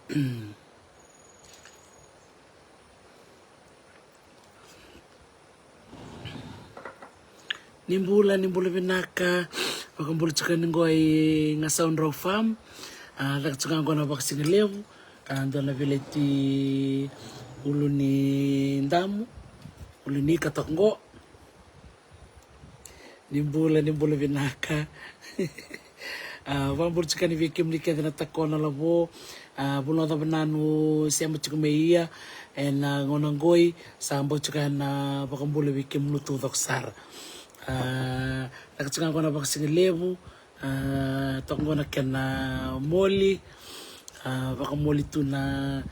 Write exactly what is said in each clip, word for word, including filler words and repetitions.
Ni bula, ni bula vinaka. Vakabula tiko yani qo i Gasau Drau Farm. A, caka tiko ga qo na vakasigalevu. A, dua na veleti ulu ni damu, ulu ni ika toka qo. Ni bula, ni bula vinaka. A, vakabula tiko yani vei kemuni kece na takona lavo. A, vanua cava na nu sema tiko mai ia ena gauna qoi, sa bau tiko yani na vakabula vei kemuni tu coko sara. A, caka tiko ga qo na vakasigalevu. A, toka qo na kena moli. A, vakamoli tu na,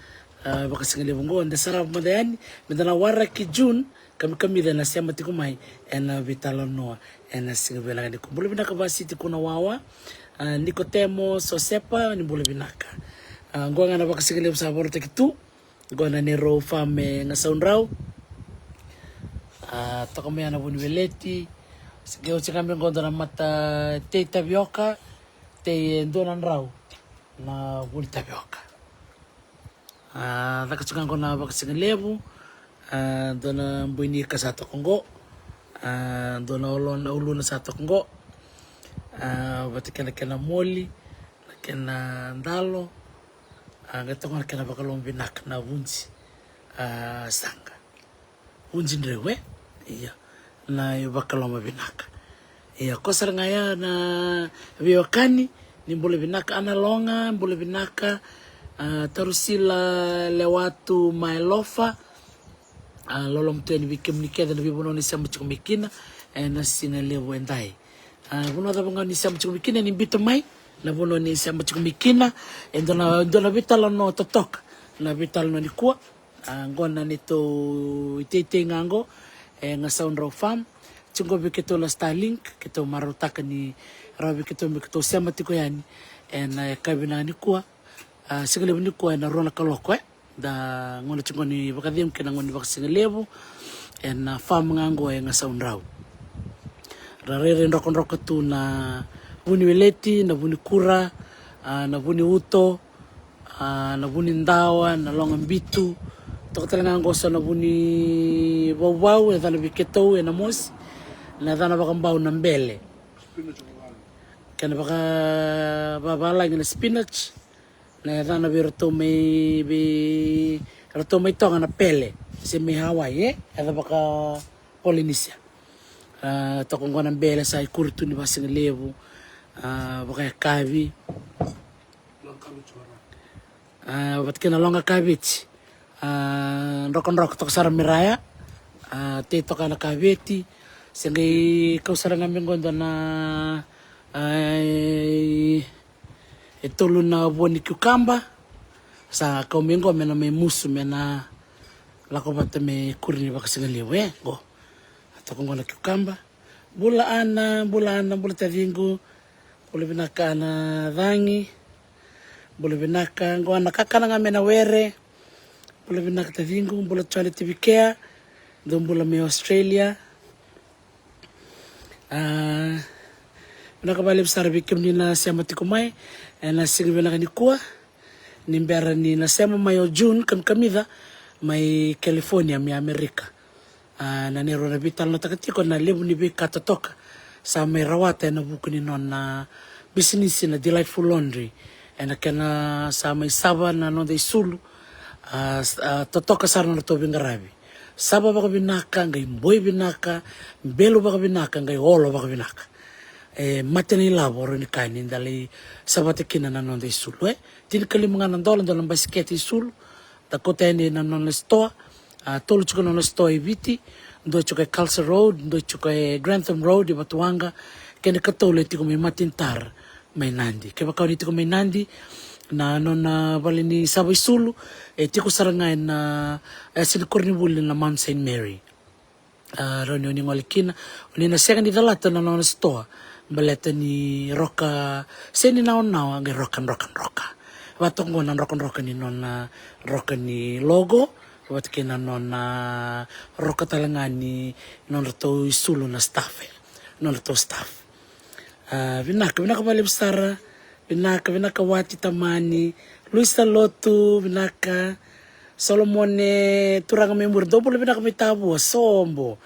a, vakasigalevu qo. Da sarava mada yani, meda na waraki June, kamikamica ena sema tiko mai ena veitalanoa ena siga vinaka nikua. Bula vinaka Vasiti Kunawawa. A, Nikotemo Sosepa, ni bula vinaka. A, qo ga na vakasigalevu sa vorotaki tu. Qo na neirau farm e Gasau Drau. A, toka mai ya na vuniweleti. Qe oti ga me qo dua na mata tei tavioka, tei e dua na drau na vuni tavioka. A, caka tiko ga qo na vakasigalevu. A, dua na bui ni ika sa toka qo. A, dua na olo, uluna sa toka qo. A, vata kei na kena moli, na kena dalo. A, qai toka na kena vakaloma vinaka na vuji. A, saqa. Vuji dreu, e? Ia. Na vakaloma vinaka. Ia, ko sara ga ya na veiwekani, ni bula vinaka Ana Loga, bula vinaka, a, Tarusila Lewatu Maelofa. A, loloma tu yani vei kemuni kece na veivanua ni sema tiko mai kina ena siga levu edai. A, vanua cava ga ni sema tiko mai kina, ni biuta mai na vanua ni sema tiko mai kina. E dua na, dua na veitalanoa totoka na veitalanoa nikua. A, qo na neitou iteitei ga qo e Gasau Drau Farm. Tiko vei keitou na Starlink, keitou marautaka ni rawa vei keitou me keitou sema tiko yani ena yakavi vinaka nikua. A, siga levu nikua ena rua na kaloko, e. Da gauna tiko ni vakacegu kei na gauna ni vakasigalevu ena farm ga qo e Gasau Drau. Ra rairai drokadroka tu na vuniweleti, na vunikura, a, na vuniuto, a, na vunidawa, na logabitu. Toka tale ga qo so na vunivauvau, e yacana vei keitou ena mosi, na yacana vakabau na bele. Kena vakavavalagi na spinach. Na yacana vei iratou mai, vei iratou mai Toga na pele, se mai Hawaii, e? Yaca vaka Polinisia. A, toka qo na bele sa ikuri tu ni vakasigalevu, a, vakayakavi. A, vata kei na loga kaveti. A, drokadroka toka sara me raya. A, tei toka na kaveti. Se qai kau sara ga me qo dua na, a, e tolu na vua ni kiukaba. Sa kau mai qo me na mai musu me na lako vata me kuri ni vakasigalevu, e, qo. A, toka qo na kiukaba. Bula Ana, bula Ana, bula taciqu. Bula vinaka Ana Cagi. Bula vinaka, qo Ana kakana ga me na were. Bula vinaka taciqu, bula Jolly Tivikea. Dou bula mai Australia. A, vinaka vakalevu sara vei kemuni na sema tiko mai ena siga vinaka nikua. Ni bera ni na sema mai o June, kamikamica mai California, mai Amerika. A, na neirau na veitalanoataka tiko na levu ni veika totoka sa mai rawata ena vuku ni nona bisinisi na Delightful Laundry. Ena kena sa mai sava na noda isulu, a, s-, a, totoka sara na nodratou veiqaravi. Sava vakavinaka, qai boi vinaka, belu vakavinaka, qai olo vakavinaka. E mate na ilavo, rawa ni kaya ni da lai savata kina na noda isulu, e. Tinikalima ga na dola, dua na basikete isulu. Da kauta yani na nona sitoa. A, tolu tiko na nona sitoa e Viti. Dua tiko e Culture Road, dua tiko e Grantham Road, e Vatuwaqa. Kena ikatolu e tiko mai Martin Tar, mai Nadi. Kevaka o ni tiko mai Nadi, na nona vale ni sava isulu e tiko sara ga ena, e, yasa ni koronivuli na Mount Saint Mary. A, rawa ni o ni gole kina, o ni na sega ni calata na nona sitoa baleta ni roka, sega ni nawanawa, qai roka drokadroka. Vata qo na drokadroka ni nona roka ni logo, vata kei na nona roka tale ga ni nodratou isulu na staff, e, nodratou staff. A, vinaka, vinaka vakalevu sara. Vinaka, vinaka Wati Tamani. Luisa Lotu, vinaka. Solomone, turaga mai muri, dou bula vinaka mai Tavua, sobo.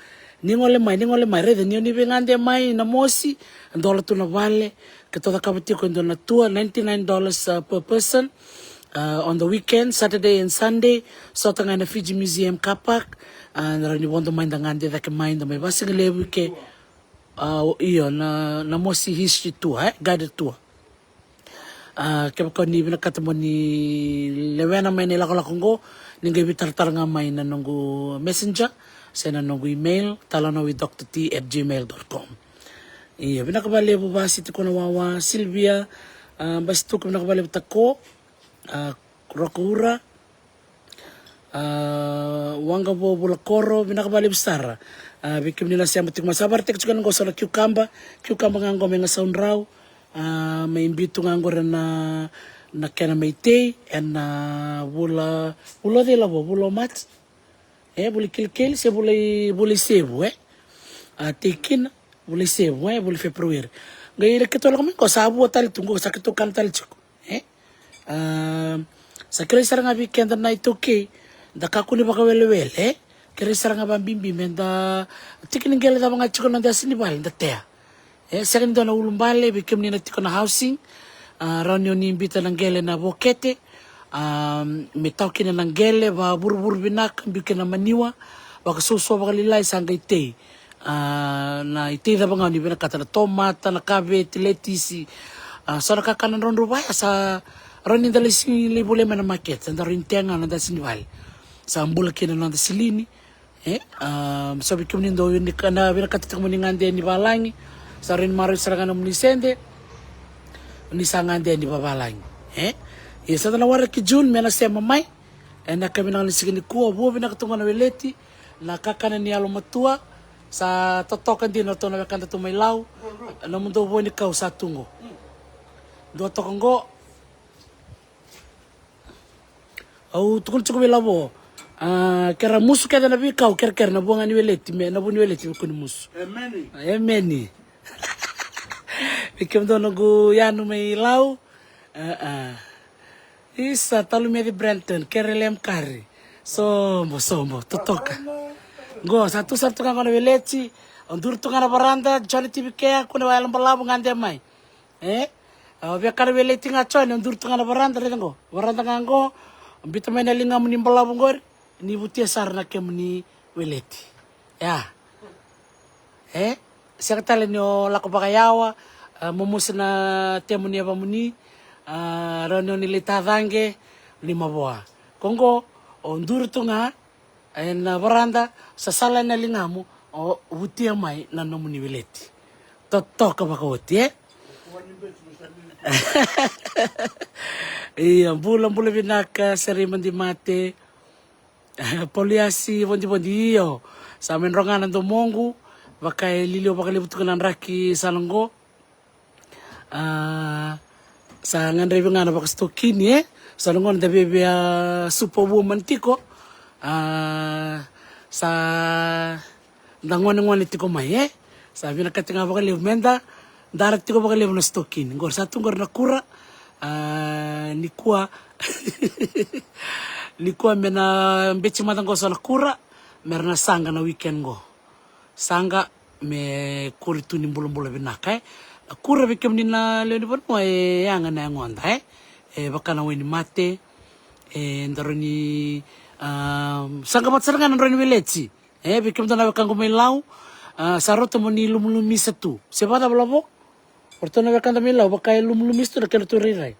Ni gole mai, ni gole mai, raica ni o ni veigade mai na mosi, dola tu na vale, ke tou cakava tiko e dua na tour, ninety nine dollars, uh, per person, uh, on the weekend, Saturday and Sunday, sota ga ena Fiji Museum car park, uh, rawa ni vodo mai da gade cake mai, da mai vasigalevu ke, uh, io, na, na mosi history tour, eh, guided tour. Uh, kevaka o ni vinakata mo ni lewena mai na ilakolako oqo, ni qai veitaratara ga mai na noqu messenger, se na noqu email, talanoa with doctor T at gmail dot com. Ia, vinaka vakalevu Vasi tiko na wawa, Silvia, uh, Basituka, vinaka vakalevu Tako, uh, Rokoura, uh, Waqavo Vulakoro, vinaka vakalevu sara. Uh, vei kemuni na sema tiko mai, sa varataki tiko na qo so na kiukaba, kiukaba ga qo mai Gasaudrau, uh, mai biu tu ga qori na, na kena mai tei, ena, uh, vula, vula o cei Lavo, vula o March? E, vula i Kilikili se vula i, vula i Sevu, e? A, tei kina, vula i Sevu, e, vula i February. Qai ira keitou lako mai qo, sa vua tale tu qo, sa keitou kana tale tiko, e? A, sa kerei sara ga vei keda na iTaukei, da kakua ni vakawelewele, e? Kerei sara ga vabibi me da tiki ni qele cava ga tiko na noda yasa ni vale, da tea. E, sega ni dua na ulubale, vei kemuni na tiko na housing, a, rawa ni o ni biuta na qele na vokete, a, me tawa kina na qele, vakavuravura vinaka, biu kina na maniwa, vakasuasua vakalailai sa qai tei. A, na itei cava ga o ni vinakata, na tomata, na kaveti, letisi, a, so na kakana draudrau vaya, sa rawa ni da lai sigi lai volia mai na makete, sa da rawa ni tea ga na noda yasa ni vale. Sa bula kina na noda silini, E, a, so vei kemuni dou ni ka-, na vinakata tiko mo ni gade ni valagi, sa rawa ni maroroi sara ga nomuni sede, ni sa gade ni vavalagi. E, ia sa da na waraki June me na sema mai. E, na ka vinaka ni siga nikua, vua vinaka tu ga na weleti, na kakana ni yalomatua, sa totoka dina o ratou na wekada tu mai Lau, nomudou vua ni kau sa tu qo. Dua toka qo, Au tukuna tiko vei Lavo. A, ke ra musu kece na veikau, kerekere na vua ga ni weleti, me, na vua ni weleti me kua ni musu. Emeni. Emeni. Vei kemudou noqu yanu mai Lau. A, a. Isa, Talumeci Brenton, Kerelem Kari. Sobo, sobo, totoka. Qo, sa tu sara tu ga qo na weleti. O duri tu ga na varada, Johnny T V Kea, kua ni wa yalo balavu, gade mai. E? A, via kana weleti ga Jone, o duri tu ga na varada, raica qo. Varada ga qo, o biuta mai na ligamu ni balavu qori, ni vutia sara na kemuni weleti. Ia. E? Sega tale ni o lako vakayawa, a, momosi na temuni yavamuni, a, rawa ni o ni lai tacaqe, ni mavoa. Ko qo, o duri tu ga, ena varada, sasala ena ligamu, o vutia mai na nomuni weleti. Totoka vakaoti, e? Ia, bula, bula vinaka, Serei Madimate. Pauliasi, Vodivodi, io. Sa me dro ga na domoqu, vaka e liliwa vakalevu tu ga na draki sala qo. A, sa gadrevi ga na vakasitokini, e? Sa na gona da via, via superwoman tiko. A, sa da gonegone tiko mai, e? Sa vinakati ga vakalevu me da dara tiko vakalevu na sitokini. Qori sa tu qori na kura. A, nikua, nikua me na beci mada qo so na kura, me ra na saqa na weekend qo. Saqa me kuri tu ni bulabula vinaka, e. Na kura vei kemuni na lewe ni vanua e yaga na yagoda, e. E vaka na wainimate, e, da rawa ni, a, saqa vata sara ga na drau ni weleti. E, vei kemudou na wekaqu mai Lau, a, sa rauta mo ni lumulumisa tu. Se vakacava Lavo? O ratou na wekada mai Lau, vaka e lumulumisa tu na kedratou rairai.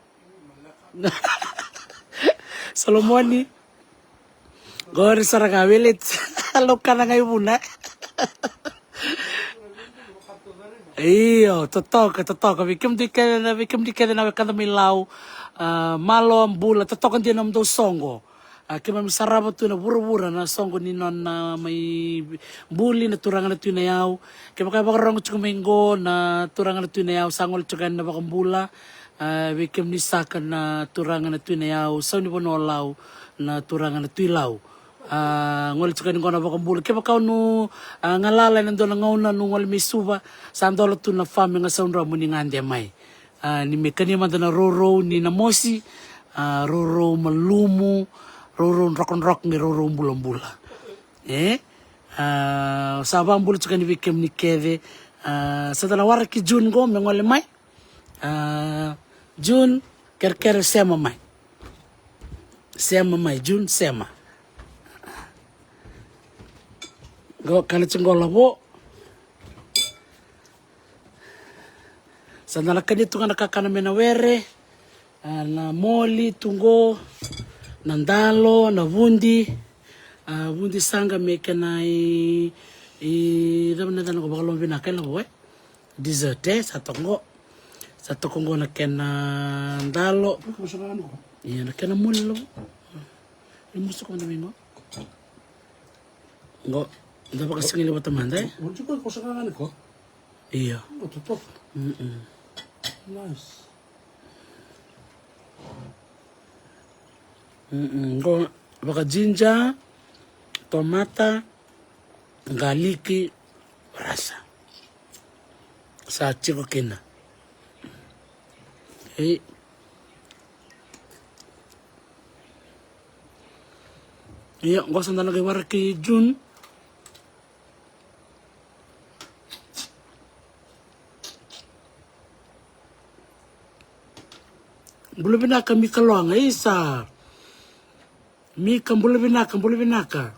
Solomoni. Qori sara ga weleti. Laukana ga i vuna. Io, totoka, totoka. Vei kemudou kece na, vei kemudou kece na wekada mai Lau. A, malo, bula, totoka dina nomudou soqo. A, keimami sarava tu na vuravura na soqo ni nona mai buli na turaga na Tui Nayau. Kevaka e vakarorogo tiko mai qo na turaga na Tui Nayau, sa gole tiko yani na vakabula. A, vei kemuni saka na turaga na Tui Nayau, sau ni vanua o Lau, na turaga na Tui Lau. A, gole tiko yani qo na vakabula. Kevaka o nu, a, galala ena dua na gauna nu gole mai Suva, sa dola tu na fam e Gasaudrau mo ni gade mai. A, ni me kania mada na rourou ni Namosi, a, rourou malumu, rourou drokadroka qai rourou bulabula. E? A, sa vabula tiko yani vei kemuni kece. A, sa da na waraki June qo me gole mai. A, June, kerekere sema mai. Sema mai, June, sema. Qo, kala tiko qo lavo. Sa da na kania tu ga na kakana me na were. A, na moli tu qo, na dalo, na vudi. A, vudi saqa me kena i, i, cava na yacana qo, vakaloma vinaka e lavo, e? Dessert, e? Sa toka qo. Sa toka qo na kena dalo. Iko sa na qo. Ia, na kena moli lavo. Ni musu ko mada mai qo. Qo, da vakasigalevu vata mada, e? Iko sa na qo. Ia. Qo totoka. Mm-mm. Nice. Mm-mm. Qo, vaka ginger, tomata, galiki, rasa. Sa tiko kina. Ei. Ia, qo sa da na qai waraki June. Bula vinaka Mika Loaga, isa. Mika, bula vinaka, bula vinaka.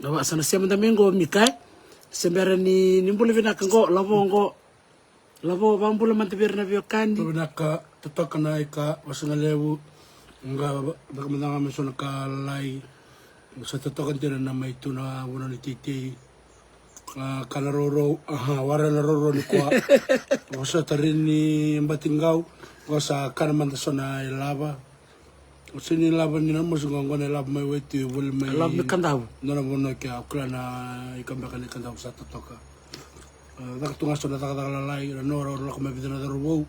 Ava, sa na sema da mai qo Mika, e? Se bera ni, ni bula vinaka qo, lavo qo. Lavo, vabula mada vei ira na veiwekani. Bula vinaka, totoka na ika, vasigalevu. Qo, caka mada ga mai so na ka lalai. Sa totoka dina na mai tu na vanua ni teitei. A, kana rourou, aha, wara na rourou nikua. Vosota rini bati qau, qo sa kana mada so na ilava. O sega ni lava ni Namosi qo, qo na ilava mai Waitu, voli mai. Ilava mai Kadavu. Nona vanua kea, au kila na ika beka ni Kadavu sa totoka. A, caka tu ga so na cakacaka lalai, na nora, o lako mai vica na cauravou.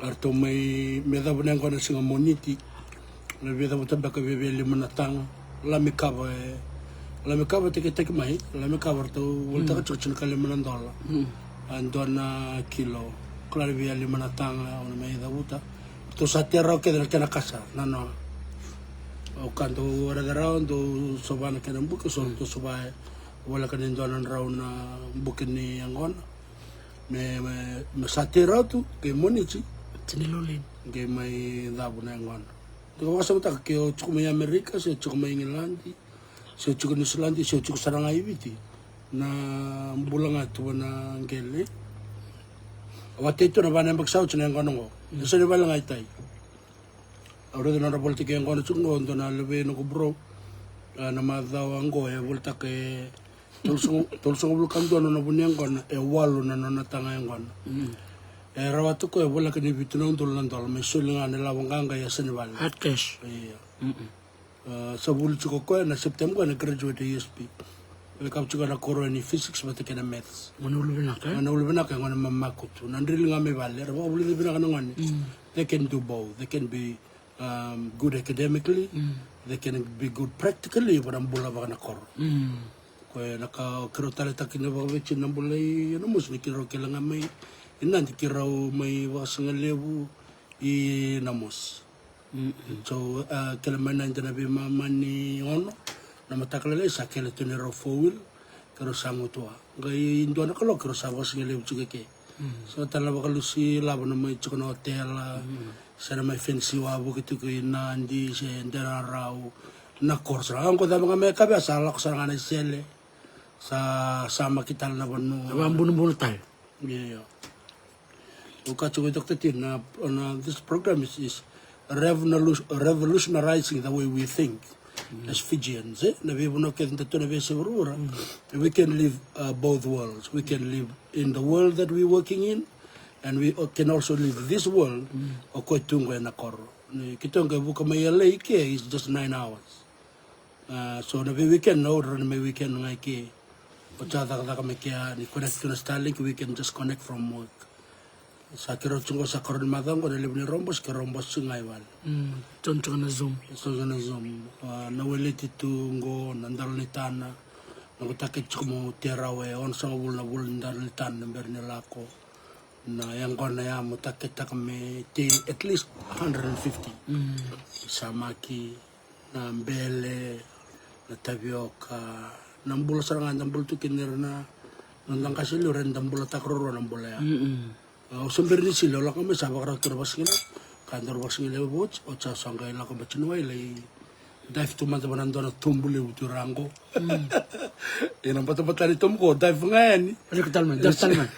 Eratou mai, me cavu na yaqona siga Moniti. Na veicavuta beka via, via lima na taga. Lami kava, e, lami kava tekiteki mai, lami kava ratou volitaka tiko tini ka lima na dola. Mm. A, dua na kilo. Kila ni via lima na taga, o na mai cavuta. Ratou sa tei rawa kece na kena kasa, na noa. Au ka dau raica rawa, dau sova na kena buki, so ratou sova, e, voleka ni dua na drau na buki ni yaqona. Me, me, me sa tei rawa tu, kei Moniti. Tini lolin. Kei mai cavu na yaqona. Dua ka vakasamataka ke o tiko mai Amerika, se o tiko mai Igiladi, se o tiko Niusiladi, se o tiko sara ga i Viti. Na bula ga tu va na qele. Au a tei tu na va na yabaki sa oti na yaqona qo. Mm. E so ni vale ga i tai. Au raica nodra volitaki yaqona tiko qo, dua na luvei noqu bro. A, na macawa qo e volitaka e tolusagavulu, tolusagavulu ka dua na nona vu ni yaqona, e walu na nona taga yaqona. Mm. E rawa tu koya voleka ni vitu na udolu na dola, me soli ga na ilavo qaqa e yasa ni vale. Hard cash. Ia. Mm-mm. A, sa vuli tiko koya na September koya na graduate e U S P. Wekava tiko na koro ni physics vata kei na maths. Gone ulu vinaka, e? Gone ulu vinaka, gone mamakutu. Na drili ga mai vale, era vakavulica vinaka na gone. Mm. They can do both. They can be, um, good academically. Mm. They can be good practically, vaka na bula vaka na koro. Mm. Koya na ka keirau taleitaka kina vakaveiwatini na bula i Namosi, ni keirau kele ga mai, i Nadi keirau mai vakasigalevu i Namosi. Mm-mm. So, a, kele mai na ida na veimama ni ono, na mataka lailai sa kele tu ni rau four wheel, keirau sa gutuwa. Qai dua na kaloko keirau sa vakasigalevu tiko ke. Mm. So, tale na vakalusi lavo na mai tiko na otela, mm, se na mai fenisi wavoki tiko i Nadi, se Dela Rau, na koro sara. Qo cava ga me kavea sa lako sara ga na isele, sa, sa maki tale na vanua. Vabunubunu tale. Io. O ka tiko i Doctor T, na, na, this program is, is revolution-, revolutionizing the way we think as Fijians, e? Na veivanua kece da tu na veiyasai vuravura, we can live, uh, both worlds. We can live in the world that we working in, and we, uh, can also live this world, o koya tu qo ena koro. Ni keitou qai vuka mai L A ke is just nine hours. A, so na vei weekend na ora na mai weekend ga i ke. O sa cakacaka mai kea, ni connect tu na Starlink, we can just connect from work. Sa keirau tu qo sa karua ni macawa qo na levu ni robos, keirau robos tu ga i vale. Mm, tu ga na Zoom. Tu ga na Zoom. A, na weleti tu qo, na dalo ni tana. Noqu taketi tiko mo tei rawa e onosagavulu na vula ni dara ni tana na bera ni lako. Na yaqona ya mo taketaka me tei at least hundred and fifty. Samaki, na bele, na tavioka, na bula sara ga da bula tu kina ira na, na noda qase liu, era da bulataka ruarua na bula ya. Au se bera ni sili, au lako mai sa vakarau tu na vakasigalevu. Ka dua na vakasigalevu oti, oti sa sa qai lako bati na wai lai dive tu mada vana dua na tubu levu tu raqo. Ena batabata ni tubu ko dive ga yani. Iko tale mai, dive tale mai.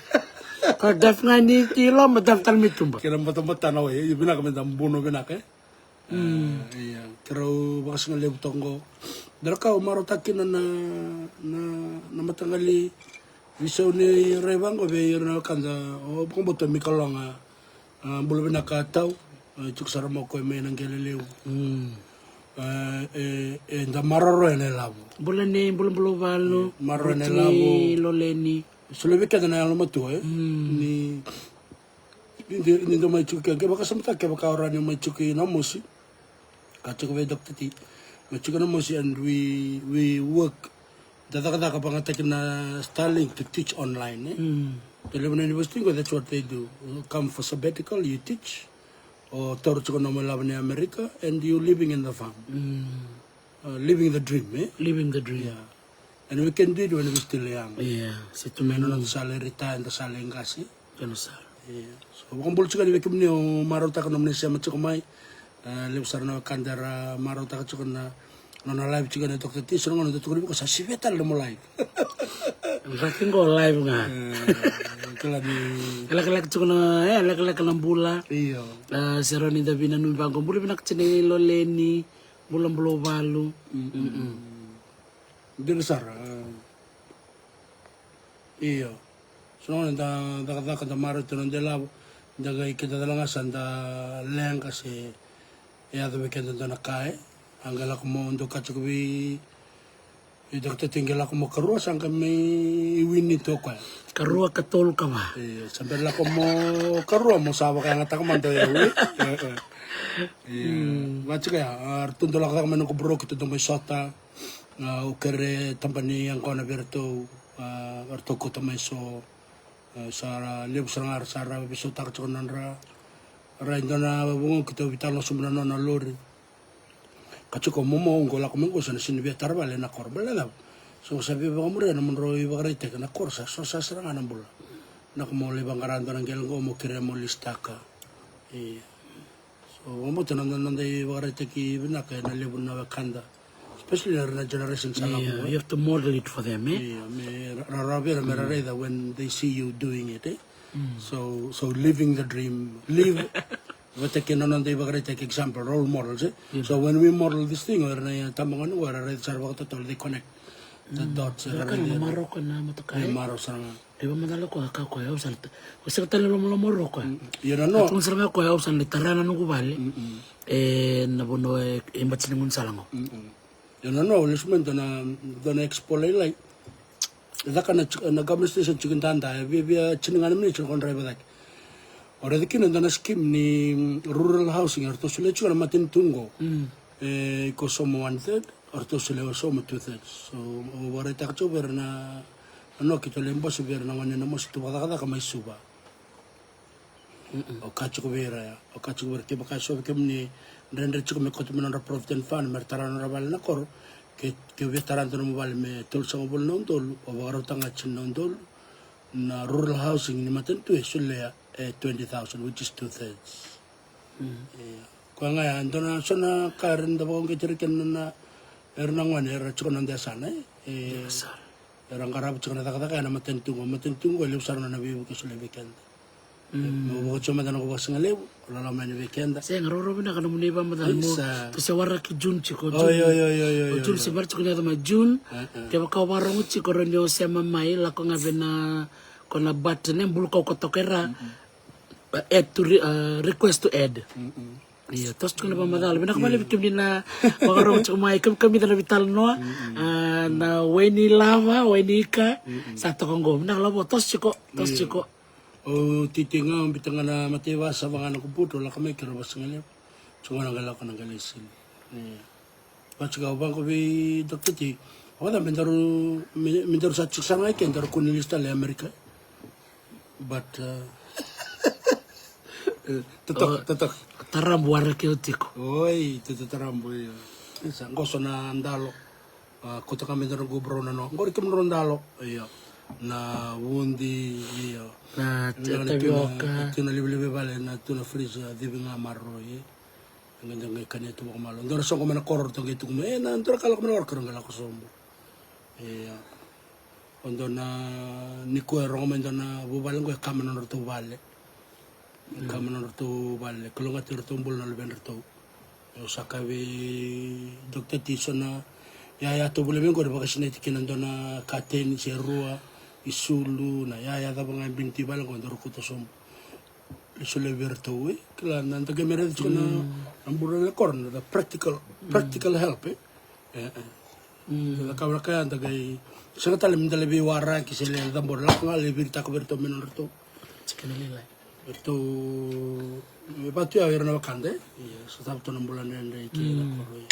Ko dive ga yani ki loma, dive tale mai tuba. Kena batabata na wai, vinaka me da buno vinaka, e. Ia, keirau vakasigalevu toka qo. Dara ka au marautaka kina na, na, na mataqali veisau ni rai vaqo vei ira na wekada. O vakabauta Mikaloga, a, bula vinaka tau. E tiko sara mai o koya mai na qele levu. E, e, eda maroroya na ilavo. Bula nei, bula bula valu. Maroroya na ilavo. Loleni. Solia vei keda na yalomatua, e. Ni Ni, ni, ni dau mai tiko ke, ke vakasamataka kevaka o rawa ni mai tiko i Namosi. Ka tiko vei Doctor T. Mai tiko Namosi and we, we work. Da cakacaka vakayagataki na Starlink to teach online, e? Te levu na university qo, that's what they do. You come for sabbatical, you teach. O taura tiko na nomu ilavo ni America and you living in the farm. Uh, living the dream, e? Living the dream. Yeah. And we can do it when we still young. Yeah, se tu me nona da sa lai retire, da sa lai qase. Kena sara. Yeah. So, vakabula tiko yani vei kemuni, au marautaka nomuni sema tiko mai. E, levu sara na wekada era marautaka tiko na nona live tiko na Doctor T, so na gauna da tukuna vei iko sa sivia tale nomu live. Raki qo live ga. E, kila ni lekaleka tiko na, e, lekaleka na bula. Io. E, se rawa ni da vinanumi vaqo, bula vinaka tiko ni Loleni. Bula bula valu. Dina sara. Io. So na gauna da cakacaka, da marau tu na noda ilavo, da qai keda cala ga sa da leqa se e yaco vei keda dua na ka, e. A qai lako mo dau ka tiko vei, e, Doctor T, qai lako mo karua, sa qai mai wini tu o koya. Karua, katolu, kava. Io, sa bera lako mo karua mo sa vakayagataka mada o yau, e. Io. Vaka tiko ya, a, ratou dau lako cake mai noqu bro, keitou dau mai sota. A, au kere taba ni yaqona vei ratou, a, ratou kauta mai so, a, sa ra levu sara ga ra sa ra veisautaka tiko na nodra rai. Dua na vuqa keitou veitalanoa sobu na nona lori. Ka tiko momo, qo lako mai qo sa na sini via tara vale na koro. Baleta na cava? So sa via vakamuria na nomudrau ivakaraitaki, na koro sa so sa sara ga na bula. Na ka mo lai vaqara dua na qele qo mo kerea mo lisitaka. Io. So, au vakabauta na noda ivakaraitaki vinaka ena levu na wekada. Especially na, na generation sa lako. Yeah, you have to model it for them, e? Io, me ra, ra, ra vei ira me ra raica when they see you doing it, e? So, so living the dream. Live, vata kei na noda ivakaraitaki, example, role models, e? So when we model this thing, o ira na tabagone qo era raica sara vakatotolo, they connect the dots, era raica. Marau ka na motoka, e? Marau sara ga. Ivamacala koya ka koya au sa leta. Ko sega tale lomaloma rua koya. Io na noa. Tukuna sara ga koya au sa leta rana noqu vale. E na vanua e bati ni gaunisala qo. Io na noa, au lesu mai dua na, dua na expo lailai. E caka na, na government station tiko dada, e viavia tiniga na miniti ko draiva cake. Au raica kina dua na scheme ni rural housing, eratou solia tiko na matanitu qo. E iko sauma one third, eratou solia au sauma two thirds. So au vakaraitaka tiko vei ira na, na noa keitou lai bose vei ira na gone na mosi tu vakacakacaka mai Suva. Au kaya tiko vei ira ya, au kaya tiko vei ira, kevaka e so vei kemuni dredre tiko me kauta mai nodra Provident Fund me ra tara nodra vale na koro, ke, ke via tara dua nomu vale me tolusagavulu na udolu, au vakarautaka ga tini na udolu. Na rural housing ni matanitu e solia e twenty thousand, which is two thirds. Ia. Koya ga ya, dua na so na ka era da vakauqeti ira kina na, era na gone era tiko na noda yasana, e. Era qarava tiko na cakacaka ena matanitu qo, matanitu qo e levu sara na nona veivuke solia vei keda. Meu vakatio mada na noqu vakasigalevu, loloma yani vei keda. Sega, roro vinaka nomuni vakamacala mo. Tou se waraki June tiko, June. O June se bera tiko ni yaco mai June. Kevaka o vakarogo tiko, rawa ni o sema mai, lako ga vei na, ko na button e bulukaukauwa toka e ra. Add to re-, a, request to add. Ia, toso tiko na vakamacala. Vinaka vakalevu vei kemuni na vakarogo tiko mai, kami, kamica na veitalanoa. A, na wai ni lava, wai ni ika. Sa toka qo. Vinaka lavo, toso tiko, toso tiko. Au titi ga, au bita ga na mataiva, sava ga na kuputu, au lako mai keirau vakasigalevu. Tiko ga na qai lako na qai lai sili. Ia. Vaka tiko au vaqo vei Doctor T, Vata me daru, me, me daru sa tiko sara ga i ke, daru kua ni lesu tale i Amerika. But, uh, totoka, totoka. Tarabu waraki au tiko. Oi, toto tarabu, io. Isa, qo so na dalo. A, kauta ka me daru qo brau na no. Qori kemudrau dalo, io. Na vudi, io. Na tavioka. Tuna livaliva vale, na tuna freezer, civi ga maroroi. Qai, qai kania tu vakamalo. Dua na soqo mai na koro, ratou qai tuku mai. E, na dua na ka lako mai na koro, qai lako sobu. Ia. O dua na, nikua e rogo mai dua na vuvale qo e kama na nodratou vale. E kama na nodratou vale. Kalougata iratou bula na luvedratou. Au sa kaya vei Doctor Tiso na yaya tou vula vei qori vakasinaiti kina dua na kateni se rua, isulu, na yaya cava ga e biniti vale qo, daru kauta sobu. Lesu laivi iratou, e. Kila na da qai mai raica tiko na, na bula na koro, na practical, practical help, e. E, e. Da cakava na ka ya, da qai sega tale me da lai veiwaraki se lai cabori, lako ga lai viritaka vei iratou me nodratou. Tikina lailai. Iratou, e vatu ya o ira na wekada, e. Ia, sa cava tu na bula dredre i ke na koro, ia.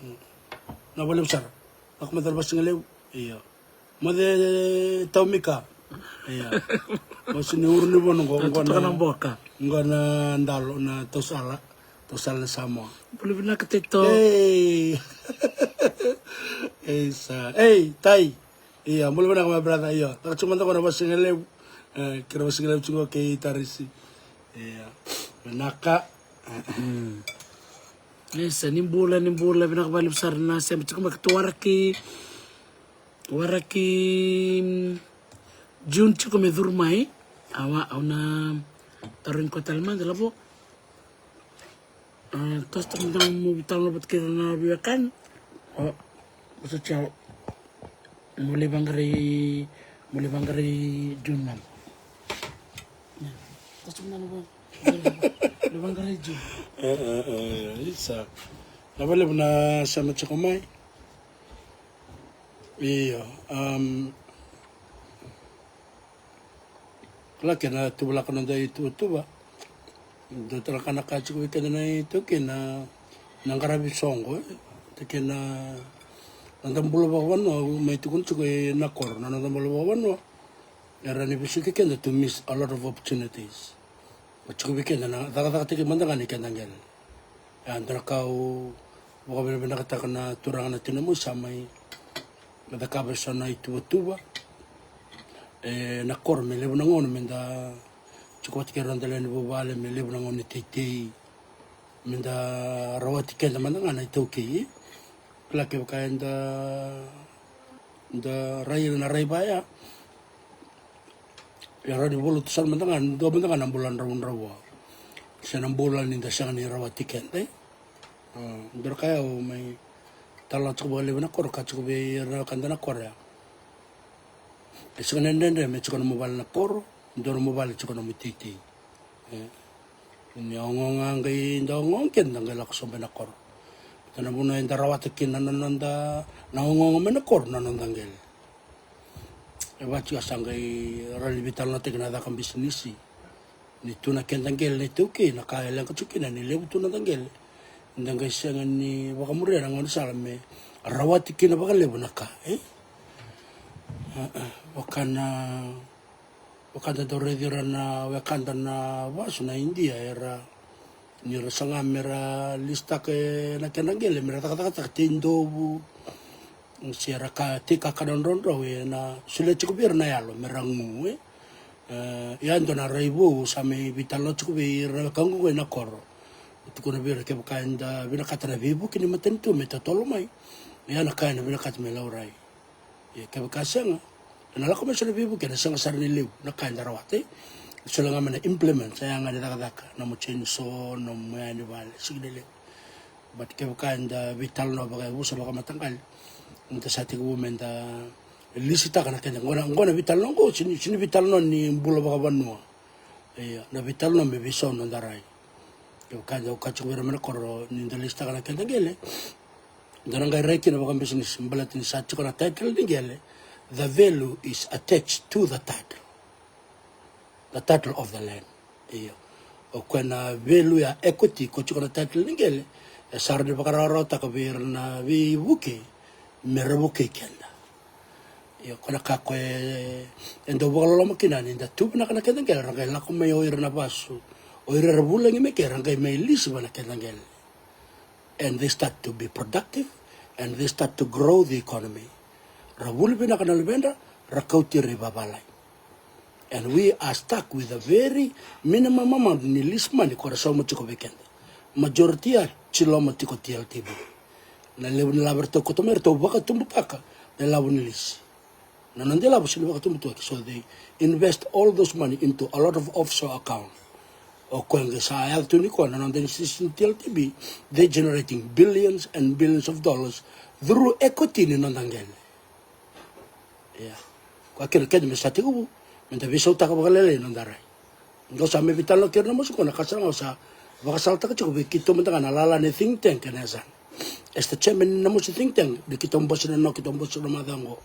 Mm. Na valevu sara. Lako mai tale vasigalevu. Ia. Moce Taumika. Ia. Moce ni uru ni vonu qo, qo na boka. Qo na dalo na tausala. Tausala na Samoa. Bula vinaka taito. Ei. Ei, sa. Ei, tai. Ia, bula vinaka my brother, io. Taka tiko mada qo na vasigalevu. E, kei na vasigalevu tiko kei Tarisi. Ia. Vinaka. Mm. Isa, ni bula, ni bula, vinaka vakalevu sara na sema tiko mai keitou waraki. Waraki, mm, June tiko me curu mai. Awa, au na tarogi koya tale mada, lavo. A, toso tiko mada mo veitalanoa vata kei ira na veiwekani. O, o sa tiko. Mo lai vaqarai, mo lai vaqarai June mada. Toso tiko mada mo lai vaqarai June. E, e, e, isa. Na valevu na sema tiko mai. Io, um, kila kena tuvalaka noda ituvatuva. Dua tale na ka na ka tiko vei keda na iTaukei na, na qaravi soqo, e. Kei na, noda bula vakavanua, au mai tukuna tiko ena koro, na noda bula vakavanua. Era ni vesuki keda to miss a lot of opportunities. O tiko vei keda na cakacakataki mada ga ni keda qele. Ia, dua na ka au vakavinavinakataka na turaga na tinamoi sa mai cakava eso na ituvatuva. E, na koro me levu na gauna me da tiko vata kei ira na noda lewe ni vuvale, me levu na gauna ni teitei. Me da rawati keda mada ga na iTaukei. Kila kevaka eda, da rai ira na rai vaya. E rawa ni valuta sara mada ga, dua mada ga na bula dravudravua. Se na bula ni da sega ni rawati keda, e. A, dua na ka ya au mai talanoa tiko vakalevu ena koro, kaya tiko vei ira na wekada na koro ya. E sega ni dredre me tiko nomu vale na koro, dua nomu vale tiko nomu iteitei. E. Ni ogaoga qai da ogaoga keda qai lako sobu ena koro. Baleta na vanua eda rawata kina na noda, na ogaoga mai na koro na noda qele. E vaka tiko sa qai rawa ni veitalanoataki na caka bisinisi. Ni tu na keda qele na iTaukei, na ka e leqa tiko kina ni levu tu na noda qele. Da qai sega ni vakamuria na gaunisala me rawati kina vakalevu na ka, e? A, a, vaka na, vaka da dau raici ira na wekada na vasu na Idia, era, ni ra saga me ra lisitaka na kena qele me ra cakacakataka tei dovu, se ra ka, tei kakana drodro, e na solia tiko vei ira na yalo me ra gu, e. E, ia dua na rai vou sa mai veitalanoa tiko vei ira na wekaqu qo ena koro. Tukuna vei ira kevaka eda vinakata na veivuke ni matanitu me totolo mai, ia na ka ena vinakata me laurai. Ia kevaka sega, ena lako mai so na veivuke, ena sega sara ni levu na ka eda rawata, e. Solia ga mai na implement, sa yaga ni cakacaka, nomu chainsaw, nomu yaga ni vale, sega ni levu. But kevaka eda veitalanoa vakayavusa vakamataqali, eda sa tekivu meda lisitaka na keda. Qo na, qo na veitalanoa qo, sega ni, sega ni veitalanoa ni bula vakavanua. Ia, na veitalanoa me veisau na noda rai. Kevaka eda, au kaya tiko vei ira mai na koro, ni da lisitaka na keda qele, da na qai rai kina vakabisinisi, baleta ni sa tiko na title ni qele. The value is attached to the title. The title of the land. Io. O koya na value ya, equity, ko tiko na title ni qele, e sa rawa ni vakarawarawataka vei ira na veivuke me ra vukei keda. Io, ko na ka ko e, e dau vakaloloma kina ni da tu vinaka na keda qele, ra qai lako mai o ira na vasu, o ira era vulagi mai ke, ra qai mai lisi va na keda qele. And they start to be productive, and they start to grow the economy. Ra vuli vinaka na luvedra, ra kauti ira i vavalagi. And we are stuck with a very minimum amount ni lease money ko ra sauma tiko vei keda. Majority a tiloma tiko T L T B. Na levu ni lavo eratou koto mai, eratou vakatubutaka na lavo ni lease. Na noda lavo sega ni vakatubutaki, so they invest all those money into a lot of offshore account. O koya qai sa yaco tu ni koya na noda institution T L T B, they generating billions and billions of dollars through equity ni noda qele. Ia. Koya kina keda me sa tekivu me da veisautaka vakalailai na noda rai. Qo sa me veitalanoa kei ira na mosi qo, na ka sara ga au sa vakasalataka tiko vei keitou mada ga na lala ni think tank ena yasana. As the chairman ni na mosi think tank, ni keitou bose na no, keitou bose na macawa qo,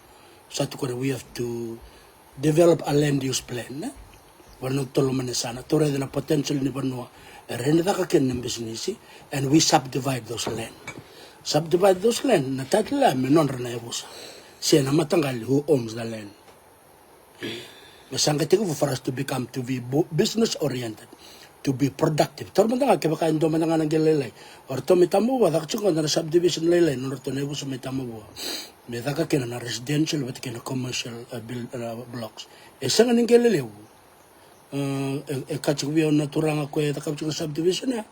sa tukuna we have to develop a land use plan, e? Vanua totolo mai na yasana, tou raica na potential ni vanua e rawa ni caka kina na bisinisi, and we subdivide those land. Subdivide those land, na title ya me nodra na yavusa se na mataqali who owns the land. Me sa qai tekivu for us to become, to be bu-, business oriented, to be productive. Taura mada ga kevaka e dua mada ga na qele lailai, o ratou mai Tamavua, caka tiko ga na subdivision lailai, nodratou na yavusa mai Tamavua, me caka kina na residential vata kei na commercial, uh, build, uh, blocks. E sega ni qele levu. Uh, e, e kaya tiko vei au na turaga ko e cakava tiko na subdivision ya,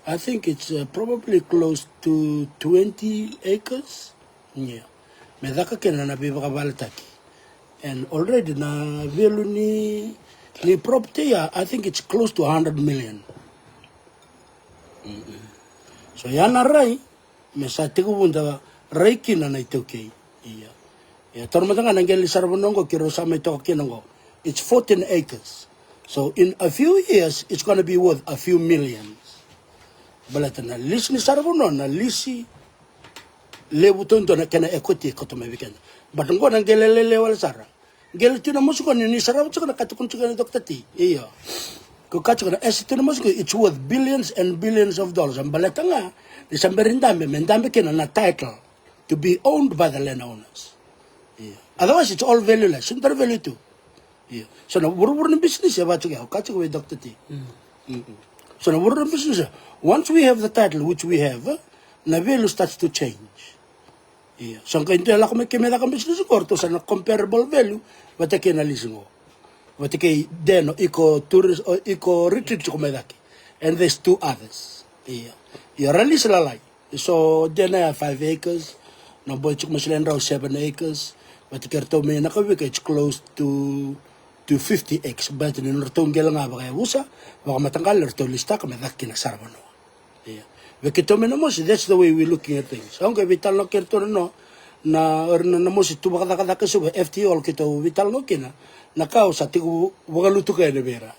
I think it's, uh, probably close to twenty acres. Ia. Me caka kina na veivakavaletaki. And already na value ni, ni property ya, I think it's close to a hundred million. Mm-mm. So ya na rai me sa tekivu da rai kina na iTaukei. Ia. Ia, taura mada ga na qele ni saravanua qo keirau sa mai toka kina qo. It's fourteen acres. So in a few years, it's gonna be worth a few millions. Baleta na lisi ni saravanua, na lisi levu taudua na kena equity koto mai vei keda. But qo na qele lailai wale sara. Qele tu na mosi qo ni, ni sarava tiko na ka tukuna tiko na Doctor T. Io. Ko kaya tiko na ese tu na mosi qo, it's worth billions and billions of dollars. Baleta ga ni sa bera ni dabe, me dabe kina na title to be owned by the landowners. Io. Otherwise, it's all valueless. Sega ni dua na value tu. Io. So na vuravura ni business e vaka tiko ya, au kaya tiko vei Doctor T. Mm. Mm-mm. So na vuravura ni business, once we have the title, which we have, eh, na value starts to change. Io. So qai dua e lako mai ke me caka business qo, ratou sa na comparable value vata kei na lisi qo. Vata kei den o iko tourist, o iko retreat tiko mai cake. And there's two others. Io. Io, ra lisi lalai. So den ya five acres, na boy tiko mai Seledrau seven acres, vata kei ratou mai Nakavika, it's close to, to fifty acres. But ni nodratou qele ga vakayavusa, vakamataqali, ratou lisitaka me caka kina saravanua. Ia. Vei keitou mai Namosi, that's the way we looking at things. Au qai veitalanoa kei ratou na no, na, na, Namosi tu vakacakacaka e Suva, F T O, keitou veitalanoa kina, na ka au sa tiko vakalutuka yani vei ira.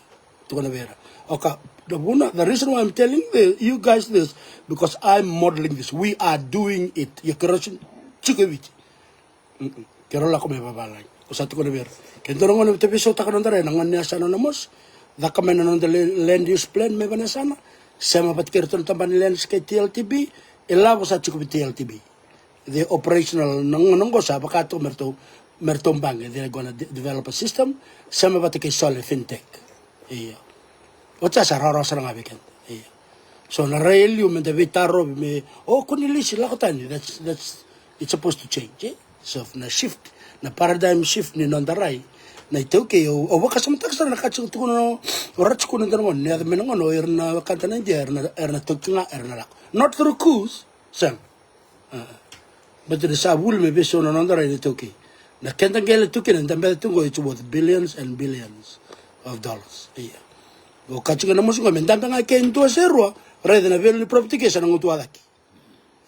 Tukuna vei ira. Oka, na vuna, the reason why I'm telling the, you guys this, because I'm modeling this. We are doing it. Ia keirau sega ni tiko e Viti. Mm-mm. Keirau lako mai vavalagi. Au sa tukuna vei ira. Ke dua na gauna me veisautaka na noda rai, na gauna ni yasana o Namosi, caka mai na noda la-, land use plan mai vanua yasana, sema vata kei ratou na tabana ni lands kei T L T B, e lavo sa tiko vei T L T B. The operational, na gauna qo sa vaka toka me ratou, me ratou baqe, they're gonna de-, develop a system, sema vata kei Sole Fintech. Ia. Oti ya sa rawarawa sara ga vei keda. Ia. So na rai e liu me da veitarovi me, o, ko ni lisi, lako tani, that's, that's, it's supposed to change, eh? So na shift, na paradigm shift ni noda rai, na iTaukei, au, au vakasamataka sara na ka tiko tukuna, o ra tukuna dua na gauna, ni yaco mai na gauna, o ira na wekada na Idia, era na, era na toki ga, era na lako. Not through coups, sega. Baleta ni sa vuli me veisau na noda rai na iTaukei. Na keda qele tu kina, da beca tu qo, it's worth billions and billions of dollars. Ia. Au kaya tiko na Namosi qo, me dabe ga ke dua se rua, raica na value ni property ke sa na gutuwa cake.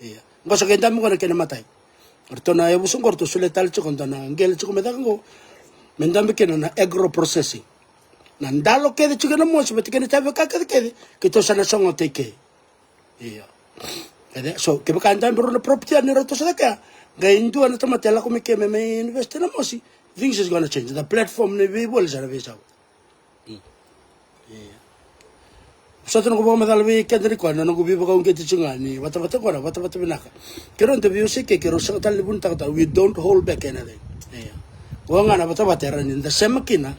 Ia. Qo sa qai dabe qo na kena imatai. Ratou na yavusa qo, ratou solia tale tiko, dua na qele tiko me caka qo. Me dabe kina na agro processing. Na dalo kece tiko e Namosi, vata kei na itavi vaka kece kece, keitou sa na sogota i ke. Ia. Kece, so, kevaka e dabe rua na property ni ratou sa caka ya, qai dua na tamata e lako mai ke me mai invest e Namosi, things is gonna change. The platform ni veivoli sa na veisau. Mm. Ia. Sa tu noqu vakamacala vei keda nikua, na noqu veivakauqeti tiko ga ni vatavata qo na vatavata vinaka. Keirau da veiwasei ke, keirau sega tale ni vunitaka tale, we don't hold back anything. Ia. Oqo ga na vatavata era ni da sema kina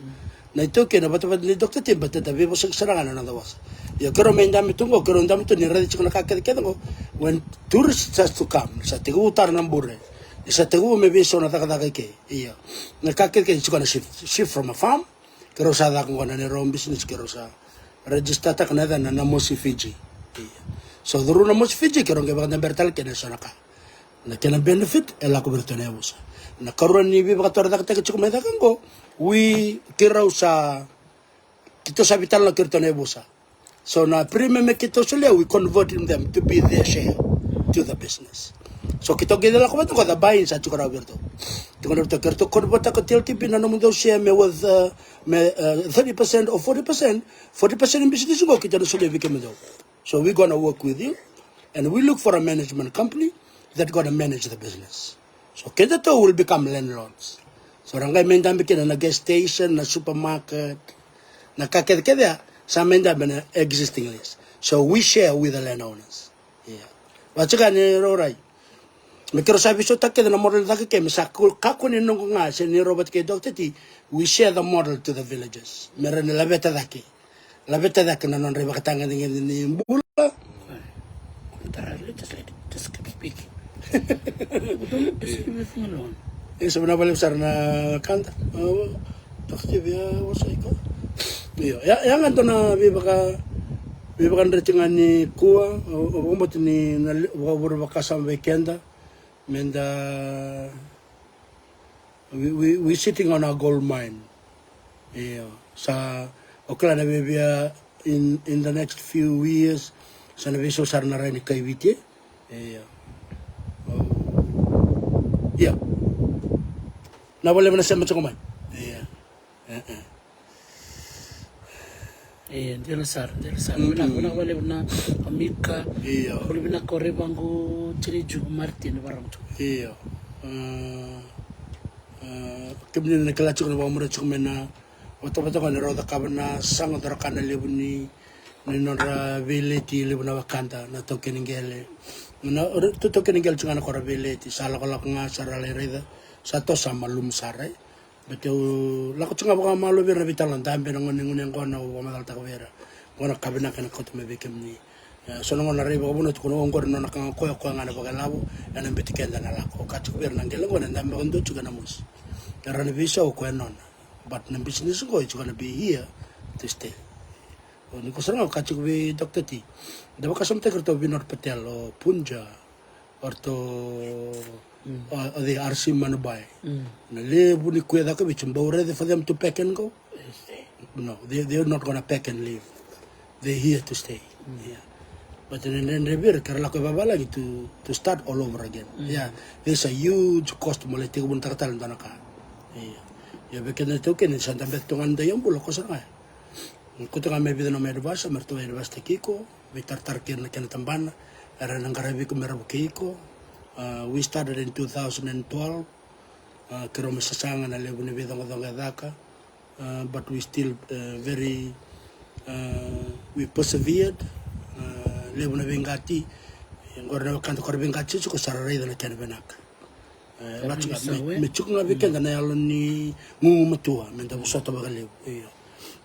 na itaukei na vatavata ni Doctor T, baleta da veivosaki sara ga na noda vosa. Ia keirau mai dabe tu oqo, keirau dabe tu ni raici tiko na ka kecekece oqo. When tourists start to come, sa tekivu tara na bure, ni sa tekivu me veisau na cakacaka i ke. Ia na ka kecekece, it's gonna shift, shift from a farm. Keirau sa caka oqo na neirau business, keirau sa register taka na yacana na Mosi Fiji. Ia. So curu na Mosi Fiji, keirau qai vakadabera tale kina eso na ka. Na kena benefit e lako vei iratou na yavusa. Na karua ni veivakatorocaketaki tiko mai cake oqo, we, keirau sa, keitou sa veitalanoa kei iratou na yavusa. So na premium me keitou solia, we converting them to be their share to the business. So keitou qai lako vata oqo, the buy-in sa tiko rawa vei iratou. Tiko rawa vei iratou, keitou convert-taka ko T L T B na nomudou share me worth, uh, me, uh, thirty percent or forty percent. Forty percent ni business oqo keitou na solia vei kemudou. So we gonna work with you, and we look for a management company that gonna manage the business. So kedatou will become landlords. So ra qai mai dabe kina na gas station, na supermarket, na ka kecekece ya, sa mai dabe na existing lease. So we share with the landowners. Ia. Vaka ga ni rau rai, me keirau sa veisautaka kece na model cake ke, me sa ku-, kakua ni noqu ga se ni rau vata kei Doctor T, we share the model to the villages. Me ra ni laveta cake. Laveta cake na nodra ivakatagedegede ni bula. Tara, just let it, just keep speaking. Just keep it alone. E sa vinaka vakalevu sara na keda. Au toka tiko via vosa iko. Io, ya, ya ga dua na veivaka, veivakadreti ga ni kua, au, au vakabauta ni na le-, vakavure vakasama vei keda. Meda, we, we, we sitting on a gold mine. Io, sa, o kila na vevia in, in the next few years, sa na veisau sara na rai ni kai Viti. Io. Io. Na vale na sema tiko mai. Io. E, e. E, dina sara, dina sara. Mm, vinaka, mm. Vinaka vakalevu na Amika. Io. Bula vinaka o Raivagu Tinijuku Martin Varamatu. Io. A, a, kemuni na kila tiko na vakamuria tiko mai na vatavata qo ni rau cakava na saga, rau cakava na levu ni, ni nodra veileti, levu na wekada, na taukei ni qele. Na, o, tu taukei ni qele tiko ga na ko ra veileti, sa lakolako ga, sa ra lai raica, sa toso, sa malumu sara, e. Baleta au lako tiko ga vakamalua vei ira na veitalanoa, dabe na gone, gone yaqona, au vakamacalataka vei ira. Qo na ka vinaka ena kauta mai vei kemuni. E, so na gauna rai vakavuna tukuna, oqori na nona ka ga o koya, o koya ga na vakailavo, ena biuti keda na lako. Au kaya tiko vei ira na qele qo ena dabe vakadua tiko ena mosi. Era na veisau, o koya nona. But na business qo, it's gonna be here to stay. O ni ko sara ga, au kaya tiko vei Doctor T. Da vakasamataki iratou o Vinod Patel, o Punja, o ratou, mm, o, o cei, R C Manabai. Mm. Na levu ni kuya caka Viti, bau raica for them to pack and go. Yes. No, they, they're not gonna pack and leave. They're here to stay. Mm. Yeah. But na dredre vei ira ke ra lako i vavalagi to, to start all over again. Mm. Yeah. There's a huge cost mo lai tekivunataka tale e dua na ka. Yeah. Ia vei keda na taukei ni sa dabe tu ga ni da ia bula, ko sara ga ya. Kauta ga mai vica na nomu advisor me ratou advice-taki iko, veitaratara kei ira na kena tabana era na qaravi iko me ra vukei iko. Uh, we started in two thousand and twelve. Uh, keirau mai sasaga na levu ni veicoqacoqa e caka. Uh, but we still, uh, very, uh, we persevered. Uh, levu na veiqati. Qori na wekada ko ra veiqati tiko, sa ra raica na kena vinaka. E, me, me tiko ga vei keda na yalo ni gugumatua, me da vosota vakalevu. Io.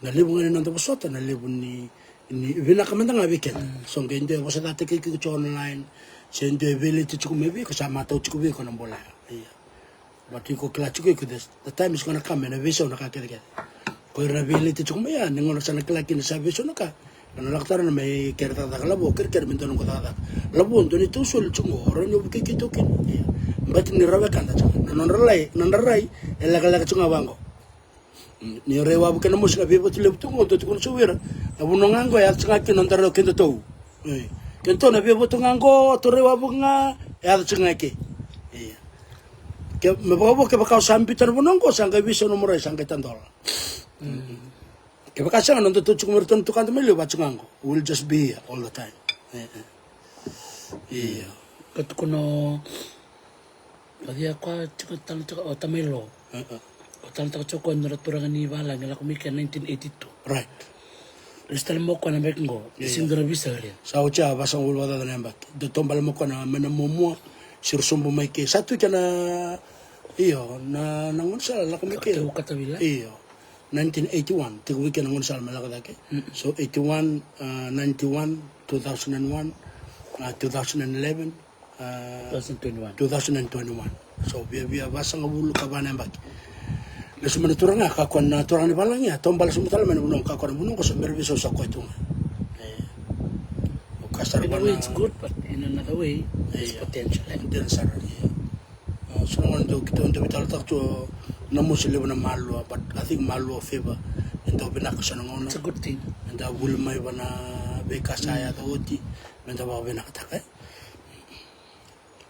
Na levu ga ni noda vosota, na levu ni, ni vinaka mada ga vei keda. Mm. So qai dua e vosataki iko tiko online, se dua e veileti tiko mai vei iko, sa matau tiko vei iko na bula ya. Io. But iko kila tiko iko, the, the time is gonna come, ena veisau na ka kecekece. Ko ira na veileti tiko mai ya, ni gauna sa na kila kina sa veisau na ka, ena lako tara na mai kere cakacaka lavo, kerekere me dua noqu cakacaka. Lavo, dua ni tau soli tiko qo, o rawa ni o vukei keitou kina. Ia. But ni ra wekada tiko. Na nodra rai, nodra rai e lekaleka tiko ga vaqo. Ni rai wavu kei na mosi, na veivotu levu tu qo, dua tukuna tiko vei ira. Na vanua ga qo e yaco tiko ga kina noda rai o kedatou. E. Kedatou na veivotu ga qo, tou rai wavu ga, e yaco tiko ga i ke. Ia. Ke, me vakavo, kevaka o sa biuta na vanua qo, sa qai veisau nomu rai, sa qai tadola. Mm. Kevaka sega, nodatou tiko mai, ratou na tukada mai liu, vaka tiko ga qo. We'll just be here all the time. E, e. Io. Ka tukuna o, o cei koya tiko, tale tiko, o Tamailo. E, e. O tale tiko koya na nodra turaga ni valagi, lako mai ke nineteen eighty-two. Right. Lesu tale mai o koya na yabaki qo. Io. Sega ni dua na visa o ira. Sa oti ya vasagavulu vakacaca na yabaki. Dau taubale mai o koya na, mai na muamua, siro sobu mai ke. Sa tu kina Io, na, na gaunisala lako mai ke. Tiko Katavila. Io. Nineteen eighty-one, tiko vei kea na gaunisala me lako cake. So eighty-one, uh, ninety-one, two thousand and one, uh, two thousand and eleven, uh, two thousand twenty-one. Two thousand and twenty-one. So via, via vasagavulu ka va na yabaki. Lesu mai na turaga, kakua na turaga ni valagi, a taubale sobu tale mai na vanua, kakua na vanua qo so me ra veisau sa koya tu ga. E. O ka sara. In a way it's good, but in another way there's potential, eh? Dina sara, io. A, so na gauna dau keitou dau veitalanoataka tu na mosi levu na malua, but I think malua favor. E dau vinaka so na gauna. It's a good thing. E dau vuli mai va na veika sa yaco oti, me dau vakavinakataka, e.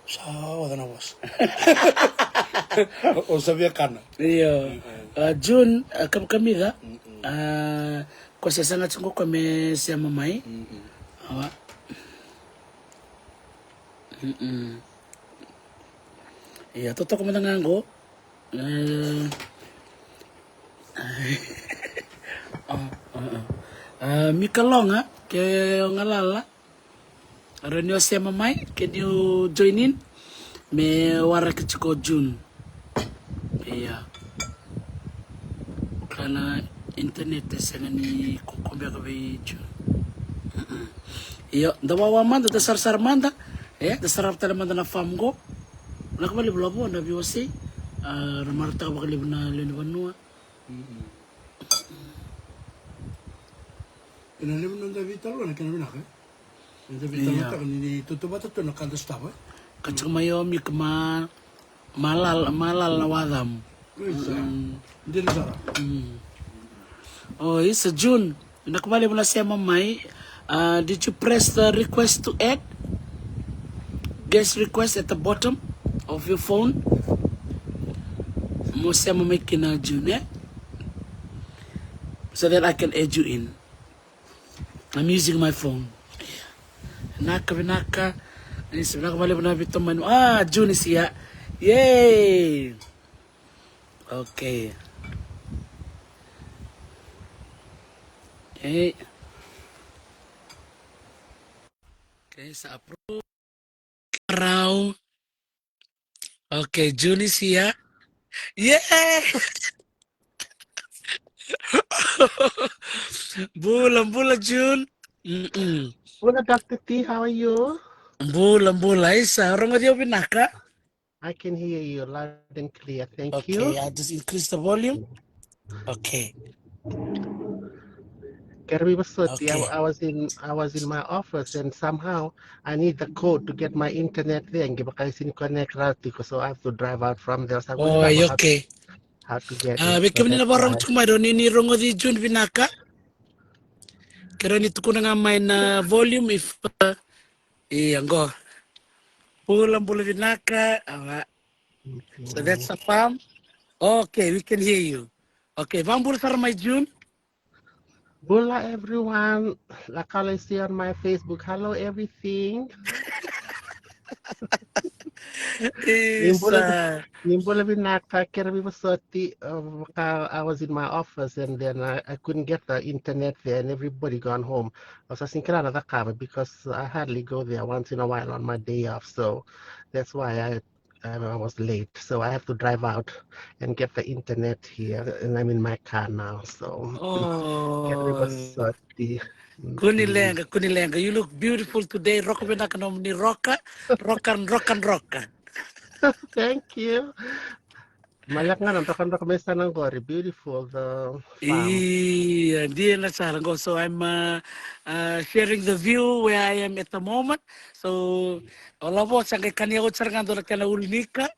Sa oca na vosa. O sa via kana. Io. A, June, a, kamikamica. A, ko se saga tiko ko me sema mai. Awa. Ia, totoka mada ga qo. E, a, a, a. A, Mika Loga, ke o galala. Rawa ni o sema mai, ke ni o join in. Me waraki tiko o June. Ia. Ka na internet e sega ni kuku beka vei June. Io, da wawa mada, da sarasara mada. E, da sarava tale mada na farm qo. Vinaka vakalevu Lavo na veiwasei. A, ra marautaka vakalevu na lewe ni vanua. Ena levu na noda veitalanoa na kena vinaka, e? Eda veitalanoataka ni, ni tautauvata tu na ka da sotava, e? Ka tiko mai o Mika ma, malala, malala na wacamu. Isa. Dina sara. O, isa June. Vinaka vakalevu na sema mai. Uh, did you press the request to add? Guest request at the bottom of your phone. Mo sema mai kina June, e? So that I can add you in. I'm using my phone. Vinaka, vinaka. Isa, vinaka vakalevu na veitomani. Ah, June is here. Yay! Okay. Okay. Okay, sa approve. Rau. Okay, June is here. Yeah! Bula, bula, June. Mm-mm. Bula, Doctor T, how are you? Bula, bula. Isa, rogoci au vinaka? I can hear you loud and clear. Thank you. Okay, I'll just increase the volume. Okay. Kere vivosoti, I, okay. I was in, I was in my office and somehow I need the code to get my internet there. Qai vaka e sega ni connect rawa tiko, so I have to drive out from there. So I, oh, how to, okay. How to get it. Ah, vei kemuni na vakarorogo tiko mai, rawa ni ni rogoci June vinaka? Ke rawa ni tukuna ga mai na volume if, uh, Ia qo. Bula, bula vinaka. Awa. So that's a farm. Okay, we can hear you. Okay, vakabula sara mai June. Bula everyone. Lako lai si on my Facebook. Hello everything. Ni bula, isa, ni bula vinaka, kere vivosoti, uh, vaka I was in my office and then I, I couldn't get the internet there and everybody gone home. Au sa sega ni kila na cakava because I hardly go there once in a while on my day off, so that's why I, I was late. So I have to drive out and get the internet here, and I'm in my car now. So, oh, kere vivosoti. Kua ni leqa, kua ni leqa. You look beautiful today. Roka vinaka nomuni roka, roka, roka, roka. Thank you. Maleka ga na drokadroka mai sana qori, beautiful the farm. Ia, dina sara qo. So I'm, uh, uh, sharing the view where I am at the moment. So o Lavo sa qai kania oti sara ga dua na kena ulunika.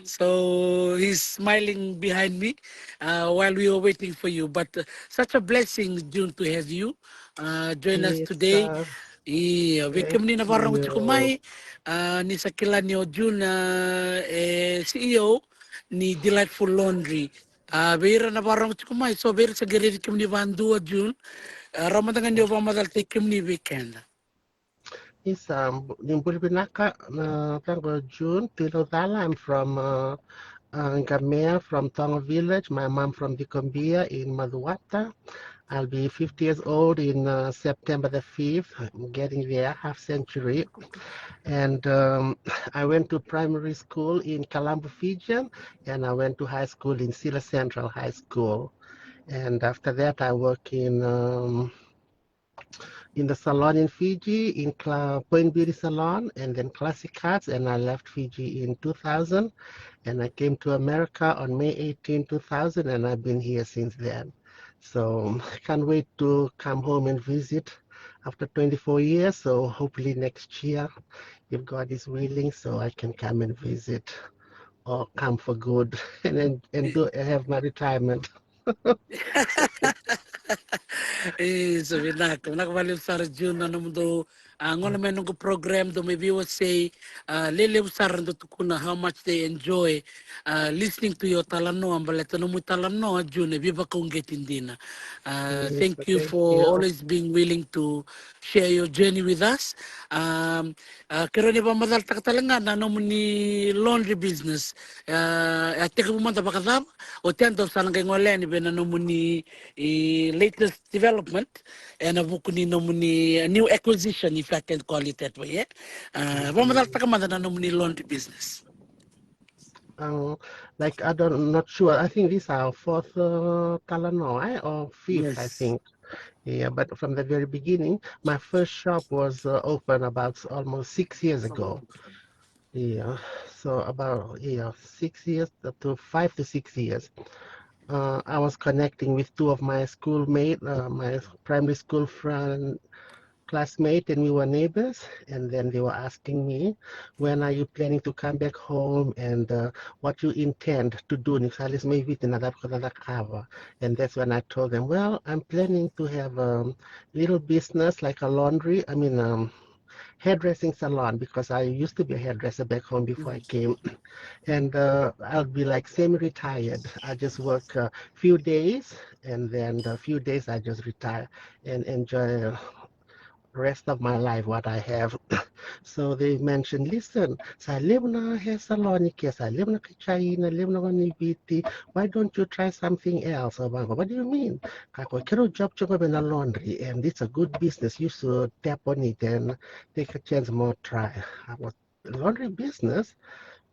So he's smiling behind me, uh, while we were waiting for you. But, uh, such a blessing, June, to have you, uh, join us today. Ia, vei kemuni na vakarorogo tiko mai, uh, ni sa kila ni o June, uh, e C E O ni Delightful Laundry. A, vei ira na vakarorogo tiko mai, so vei ira sa qai raici kemuni vakadua, June, a, rawa mada ga ni o vakamacalataki kemuni vei keda. Isa, ni bula vinaka, na yacaqu o June Tuilauthala. I'm from, uh, uh, Gamea, from Tonga Village. My mom from Dikombia in Macuata. I'll be fifty years old in uh, September the fifth. I'm getting there, half century. And um, I went to primary school in Kalambo, Fijian, and I went to high school in Sila Central High School. And after that, I work in um, in the salon in Fiji, in Cla- Point Beauty Salon, and then Classic Cuts, and I left Fiji in two thousand, and I came to America on May eighteenth, two thousand, and I've been here since then. So I can't wait to come home and visit after twenty-four years. So hopefully next year, if God is willing, so I can come and visit or come for good and then and do have my retirement. E, so vinaka, vinaka vakalevu sara June na nomudou a gona mai noqu program, dou mai veiwasei. A, lelevu sara dou tukuna how much they enjoy uh, listening to your talanoa, baleta nomu talanoa June e veivakauqeti dina. Uh, thank you for always being willing to share your journey with us. Um, uh, kerau ni vakamacalataka tale ga na nomuni laundry business. Uh, a tekivu mada vakacava? Oti a dou sa na qai gole yani vei na nomuni latest development ena vuku ni nomuni new acquisition, if I can call it that way, e? Uh, vakamacalataka mada na nomuni laundry business. Um, like I don't, not sure. I think this is our fourth uh, talanoa, eh, or fifth, I think. Yeah, but from the very beginning, my first shop was uh, open about almost six years ago. Yeah, so about yeah six years up to five to six years. Uh, I was connecting with two of my schoolmate, uh, my primary school friend, classmate, and we were neighbors. And then they were asking me, "When are you planning to come back home? And uh, what you intend to do?" Ni sa lesu mai Viti na cava ko na cakava. And that's when I told them, "Well, I'm planning to have a little business like a laundry. I mean, um, hairdressing salon because I used to be a hairdresser back home before I came. And uh, I'll be like semi-retired. I just work a few days and then a few days I just retire and enjoy rest of my life what I have." So they mentioned, "Listen, sa levu na hair salon ke, sa levu na kai China, levu na gone i Viti. Why don't you try something else?" Au vaqo, "What do you mean?" Ka ko, "Keirau job tiko vei na laundry and it's a good business. You should tap on it and take a chance mo try." I was laundry business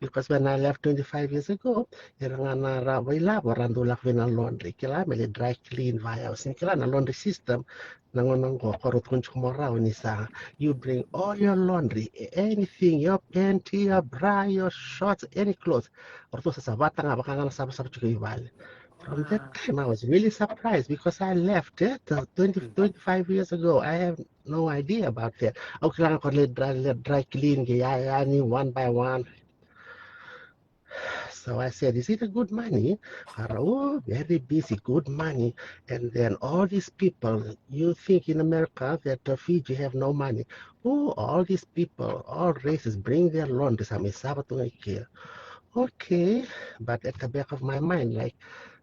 because when I left twenty-five years ago, era ga na ra vakailavo ra dau lako vei na laundry. Kila me lai dry clean vaya, au sega ni kila na laundry system. Na gauna qo ko rau tukuna tiko mo rau ni sa, you bring all your laundry, anything, your panty, your bra, your shorts, any clothes. O ratou sa savata ga vaka ga na savasava tiko i vale. From that time I was really surprised because I left it uh, twenty, twenty-five years ago. I have no idea about that. Au kila ga ko lai dry, lai dry clean ke ya yani one by one. So I said, "Is it a good money?" Ka ra, "Oh, very busy, good money." And then all these people, you think in America that uh, Fiji have no money. Oh, all these people, all races bring their laundry. Sa mai sava tu ga i ke. Okay, but at the back of my mind, like,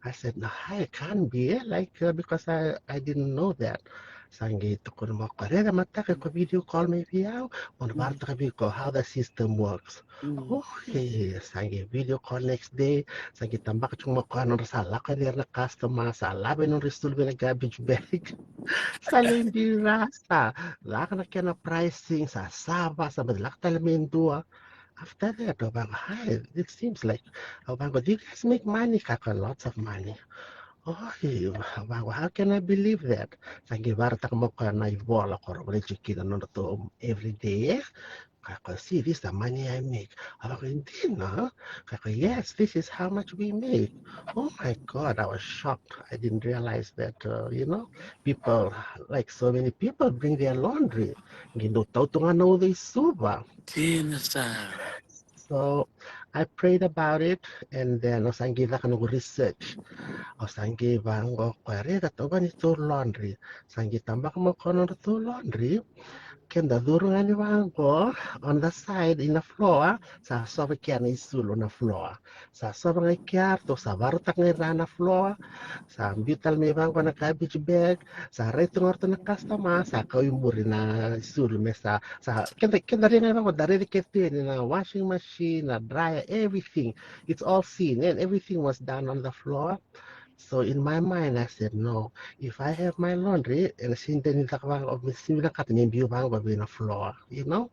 I said, "No, I can't be eh, like uh, because I, I didn't know that." Sa qai tukuna mai o koya, "Raica mataka ko video call mai vei au, mo na vakaraitaka vei iko how the system works." Okay, sa qai video call next day, sa qai tabaka tiko mai o koya nodra sa lako yani ira na customer, sa lave nodra isulu vei na garbage bag. Sa lai bira, sa lako na kena pricing, sa sava, sa baci lako tale mai dua. After that, au vaqo, "Hi, it seems like," au vaqo, "do you guys make money?" Ka ko, "Lots of money." Okay, au vaqo, "How can I believe that?" Sa qai vakaraitaka mai o koya na ivola ko ra volai tiko kina nodratou everyday, eh? Ka ko, "See, this is the money I make." Au vaqo, "E dina?" Ka ko, "Yes, this is how much we make." Oh my God, I was shocked. I didn't realize that, uh, you know, people, like so many people bring their laundry. Qai dau tau tu ga na uca i Suva. Dina sara. So I prayed about it and then au sa qai caka noqu research. Au sa qai vaqo o koya, "Raica, tau ga ni tou laundry." Sa qai tabaka mai o koya nodratou laundry. Keda curu ga ni vaqo on the side ina floor, sa sova kina na isulu na floor. Sa sova ga i kea, ratou sa vakarautaka ga i ra na floor. Sa biu tale mai vaqo na garbage bag. Sa rai tu ga o ratou na customer, sa kau i muri na isulu me sa, sa keda, keda rai ga vaqo, da raici kece tu yani na washing machine, na dryer, everything. It's all seen and everything was done on the floor. So in my mind, I said, no, if I have my laundry, ena sega ni caka vaqo, me sega ni vinakata me biu vaqo vei na floor, you know?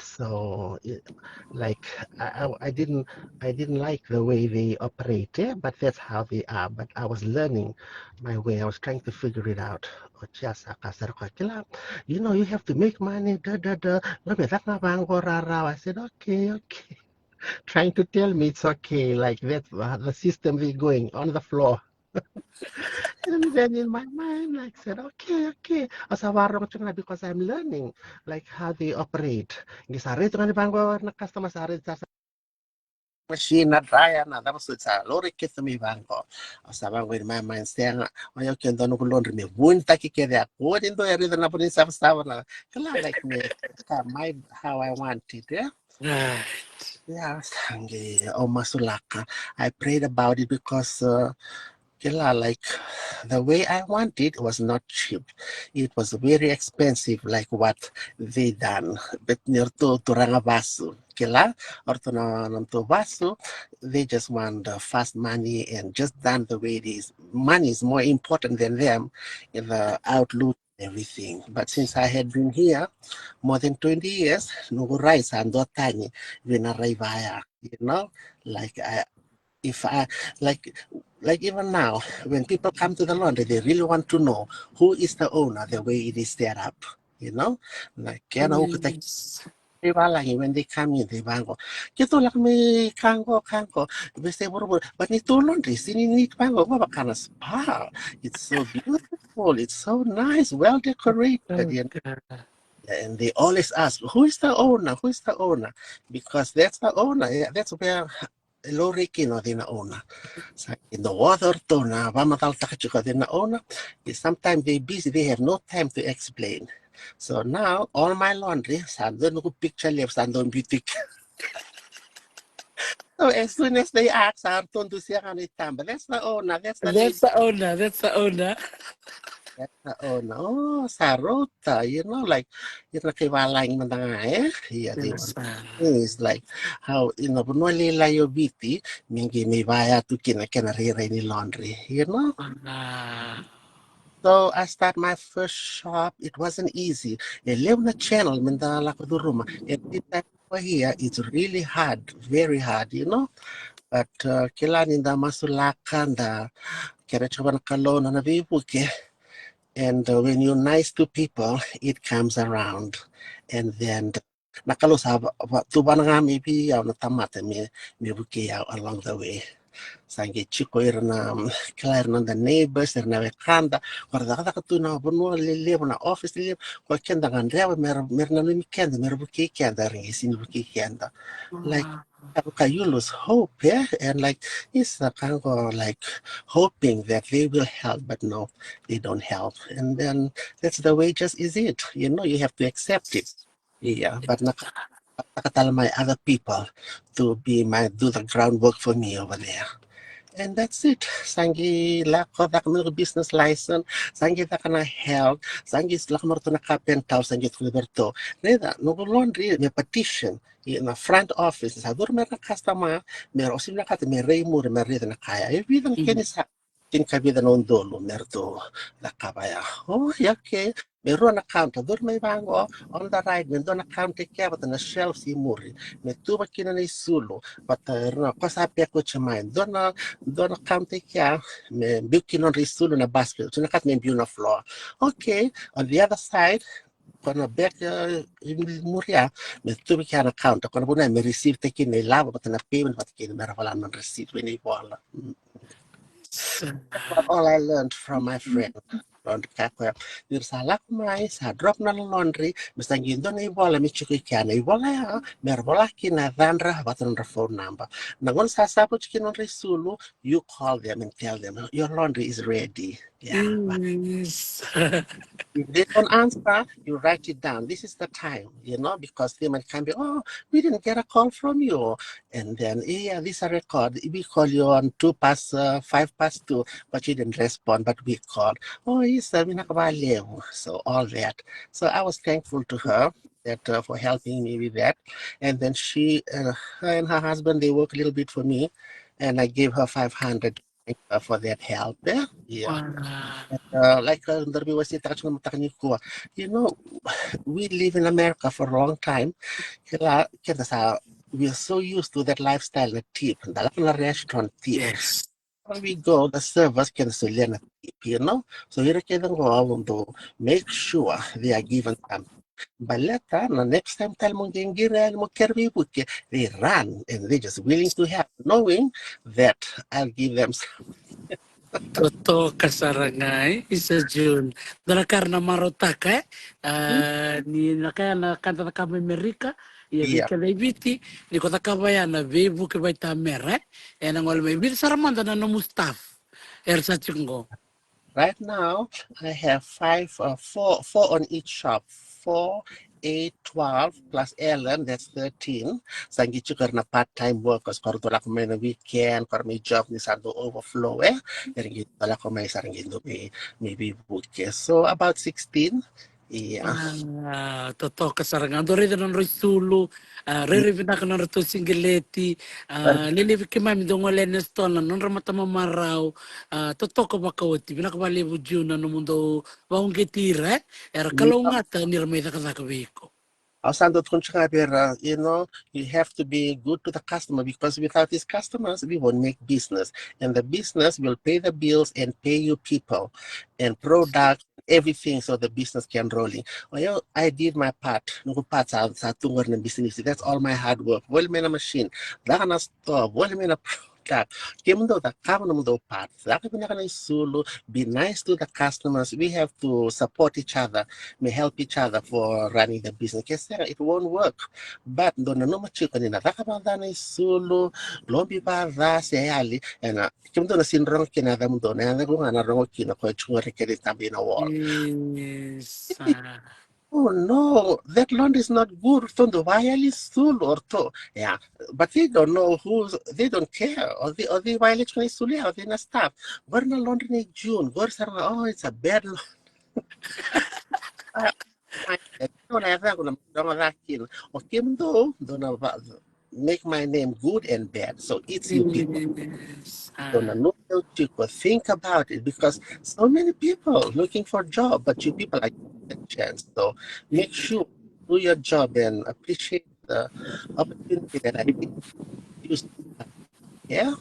So, it, like, I, I, I didn't, I didn't like the way they operate, eh? But that's how they are. But I was learning my way. I was trying to figure it out. O Chia sa kaya sara, kila, you know, you have to make money, da, da, da. Qo me caka vaqo rarau. I said, okay, okay. Trying to tell me it's okay, like, that's the, the system they going on the floor. And then in my mind, like, said, okay, okay. Au sa vakarorogo tiko ga because I'm learning, like, how they operate. Qai sa raica ga ni vaqo na customer, sa raica sa machine, na dryer, na cava soti, sa laurai kece mai vaqo. Au sa vaqo in my mind, sega, o yau ke dua noqu laundry me vunitaki kece, a kua ni dua e raica na vanua ni savasava, na kila, like, me, ka my, how I want it, yeah? Right. Yeah, sa qai au masulaka. I prayed about it because, uh, kila, like, the way I want it was not cheap. It was very expensive, like, what they done. But ni ratou turaga vasu, kila, o ratou na, na nodratou vasu, they just want the fast money and just done the way it is. Money is more important than them in the outlook, everything. But since I had been here more than twenty years, noqu rai sa dua tani vei na rai vaya, you know, like, I, if I, like, like, even now, when people come to the laundry, they really want to know who is the owner, the way it is set up, you know, like, kena ukutaki, veivalagi, when they come in, they vaqo, keitou lako mai ka qo, ka qo, vei se vuravura, but neitou laundry, sega ni neat vaqo, qo vaka na spa. It's so beautiful, it's so nice, well decorated, you know? And they always ask, who is the owner? Who is the owner? Because that's the owner. Yeah, that's where e laurai kina o cei na owner. Sa qai dau oca o ratou na vakamacalataka tiko o cei na owner. Sometimes they busy, they have no time to explain. So now all my laundry sa dua noqu picture levu sa dau biu tiko. So as soon as they ask, sa ratou dusia ga na itaba. That's the owner. That's the, that's the owner. That's the owner. That's the owner. Oh, sa rauta, you know, like, ira na kai valagi mada ga, eh? Yeah, they want things like how, you know, vanua lailai o Viti, me qai mai vaya tu kina kena rairai ni laundry, you know? So I start my first shop. It wasn't easy. E levu na channel me da lako curuma. And this time over here, it's really hard, very hard, you know. But, uh, kila ni da masulaka, da kerea tiko vua na Kalou na nona veivuke. And, uh, when you're nice to people, it comes around. And then na Kalou sa va, va, tuvana ga mai vei au na tamata me, me vukei au along the way. Sa qai tiko ira na, um, kila, ira na noda neighbors, ira na wekada, ko ra cakacaka tu na vanua lelevu, na office lelevu, ko keda gadreva me ra, me ra nanumi keda, me ra vukei keda, era qai sega ni vukei keda. Like, ka, you lose hope, eh? And, like, isa ka qo, like, hoping that they will help, but no, they don't help. And then that's the way, just is it. You know, you have to accept it. Yeah, but na ka, ka tale mai other people to be my, do the groundwork for me over there. And that's it. Sa qai lako caka noqu business license, sa qai caka na health, sa qai lako mai ratou na carpenter, sa qai tukuna vei ratou, raica, noqu laundry me partition, ena front office, sa curu mai na customer, me ra, o sega ni vinakata me rai muri, me raica na ka ya. E vica na kena sa, tinikavica na udolu me ratou cakava ya. Oh, okay. Me rua na counter, curu mai vaqo, on the right, me dua na counter e kea vata na shelves i muri. Me tuva kina na isulu, vata, e rua na, ko sa peko oti mai. Dua na, dua na counter e kea, me biu kina nodra isulu na basket. Oti na ka me biu na floor. Okay, on the other side, ko na back, uh, i muri ya, me tuva kina na counter. Ko na vanua me receive taki na ilavo, vata na payment, vata kina me ra vola na receipt vei na ivola. Mm. But all I learned from my friend, Ron Kakwe, ni ra sa lako mai, sa drop na laundry, me sa qai dua na ivola me tiko i kea, na ivola ya, me ra vola kina na yacadra vata na nodra phone number. Na gauna sa sava oti kina nodra isulu, you call them and tell them, your laundry is ready. Yeah, but if they don't answer, you write it down. This is the time, you know, because they might come be, oh, we didn't get a call from you. And then, yeah, this a record. We call you on two past, uh, five past two, but you didn't respond, but we called. Oh, isa, vinaka vakalevu. So all that. So I was thankful to her that, uh, for helping me with that. And then she, uh, her and her husband, they work a little bit for me, and I gave her five hundred. thank you for that help, eh? Yeah. Uh, like uh, Darbi was talking about Takanikoa. You know, we live in America for a long time. Kila, kila sa, we are so used to that lifestyle, the tip. The restaurant tip. Yes. Where we go, the servers can solia na tip, you know? So here can go out to make sure they are given something. Baleta na next time tale mo qai qiri yani mo kere veivuke, they run and they just willing to help, knowing that I'll give them some. Totoka sara ga, eh? Isa June. Dua na ka era na marautaka, eh? Ah, ni na ka ya na ka da cakava mai Amerika, ia vei keda i Viti, ni ko cakava ya na veivuke vaitamera, eh? E na gole mai. Vica sara mada na nomu staff era sa tiko qo? Right now, I have five, uh, four, four on each shop. Four, eight, twelve, plus Ellen, that's thirteen. Sa qai tiko era na part-time workers, ko ra dau lako mai na weekend, ko ra mai job ni sa dau overflow, eh? Era qai dau lako mai, sa ra qai dau mai, mai veivuke. So about sixteen. Ia. Ah, totoka sara ga. Dou raica na nodra isulu, ah, rairai vinaka na nodratou siqeleti, ah, lelevu keimami dou gole yani na sitoa na nodra matamamarau, ah, totoka vakaoti. Vinaka vakalevu June na nomudou vakauqeti ira, eh? Era kalougata ni ra mai cakacaka vei iko. Au sa dau tukuna tiko ga vei ira, you know, you have to be good to the customer, because without these customers, we won't make business. And the business will pay the bills and pay you people and product, everything, so the business can rolling. Well, I did my part. Noqu part sa, sa tu qori na business. That's all my hard work. Voli mai na machine. Caka na store. Voli mai na product. Kemudou cakava nomudou part. Caka vinaka na isulu. Be nice to the customers. We have to support each other. Me help each other for running the business. Ke sega, it won't work. But dou nanuma tiko ni na caka vakaca na isulu, lobi vakaca se yali, ena kemudou na sini rogo kina yacamudou, na yacaqu ga na rogo kina, ko e tiko qori kece tabi na wall. Yes. Oh no, that laundry is not good. Ratou dau vakayali isulu o ratou. Yeah, but they don't know who, they don't care. O cei, o cei vakayali tiko na isulu ya, o cei na staff. Qori na laundry nei June, qori sara ga, oh, it's a bad laundry. Dou na yacaqu na rogo ca kina. O kemudou, dou na va, make my name good and bad. So it's you people. Dou na note tiko, think about it, because so many people looking for job, but you people are getting a chance. So make sure do your job and appreciate the opportunity that I think you still have. Yeah.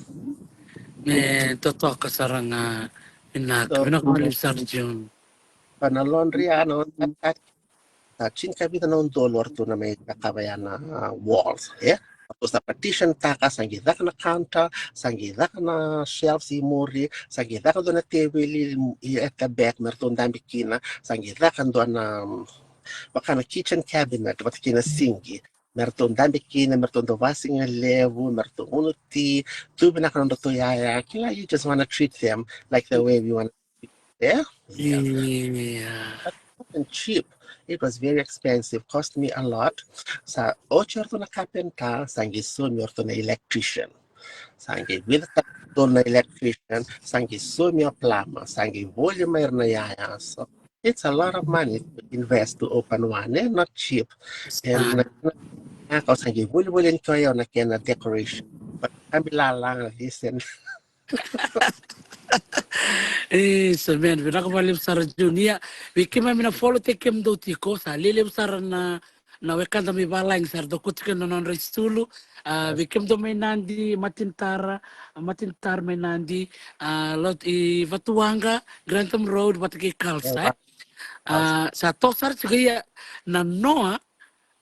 Me totoka sara ga. Vinaka, vinaka vakalevu sara June. Ka na laundry ya na, sa tini ka vica na udolu o ratou na mai cakava ya na walls, e? Ratou sa partition taka, sa qai caka na counter, sa qai caka na shelves i muri, sa qai caka dua na teveli at the back me ratou dabe kina, sa qai caka dua na vaka na kitchen cabinet vata kei na sinki me ratou dabe kina, me ratou dau vasigalevu, me ratou gunu ti, tu vinaka na nodratou yaya. Kila, you just wanna treat them like the way we wanna treat them. Yeah. Yeah. It wasn't cheap. It was very expensive, cost me a lot. Sa oti o ratou na carpenter, sa qai saumi o ratou na electrician. Sa qai vica tale o ratou na electrician, sa qai saumi o plumber, sa qai voli mai ira na yaya. So it's a lot of money to invest to open one, eh? Not cheap. And na, na, na, sa qai volivoli yani kina o yau na kena decoration. But kami lala, listen. E, so man, vinaka vakalevu sara June. Ia, vei keimami na follow-taki kemudou tiko, sa lelevu sara na, na wekada mai valagi sa ra dau kauta tiko na nodra isulu. A, vei kemudou mai Nadi, Martin Tara, a, Martin Tara mai Nadi, a, lot i Vatuwaqa, Grantham Road, vata kei Kalsa, e. A, sa toso sara tiko ia na noa,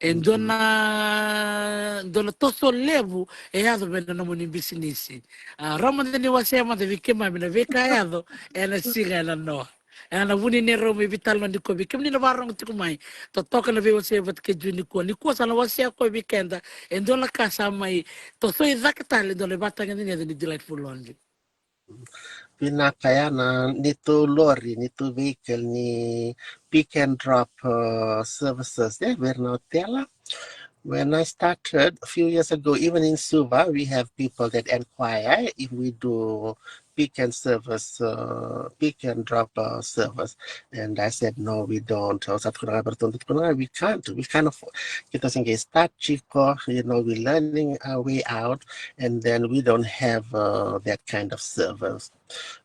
e dua na, dua na toso levu e yaco vei na nomuni bisinisi. A, rawa mada ni wasea mada vei keimami na veika e yaco ena siga ena noa. Ena vu ni neirau mai veitalanoa nikua, vei kemuni na vakarorogo tiko mai, totoka na veiwasei vata kei June nikua. Nikua sa na wasea koya vei keda e dua na ka sa mai tosoi cake tale e dua na ivakatagedegede ni Delightful Laundry. Vinaka. Ya na neitou lori, neitou vehicle ni pick and drop, uh, services, e, vei ira na otela. When I started a few years ago, even in Suva, we have people that inquire if we do pick and service, uh, pick and drop uh, service. And I said, no, we don't. Au sa tukuna ga vei iratou, tukuna ga, we can't, we can't afford. Keitou se qai start tiko, you know, we're learning our way out, and then we don't have uh, that kind of service.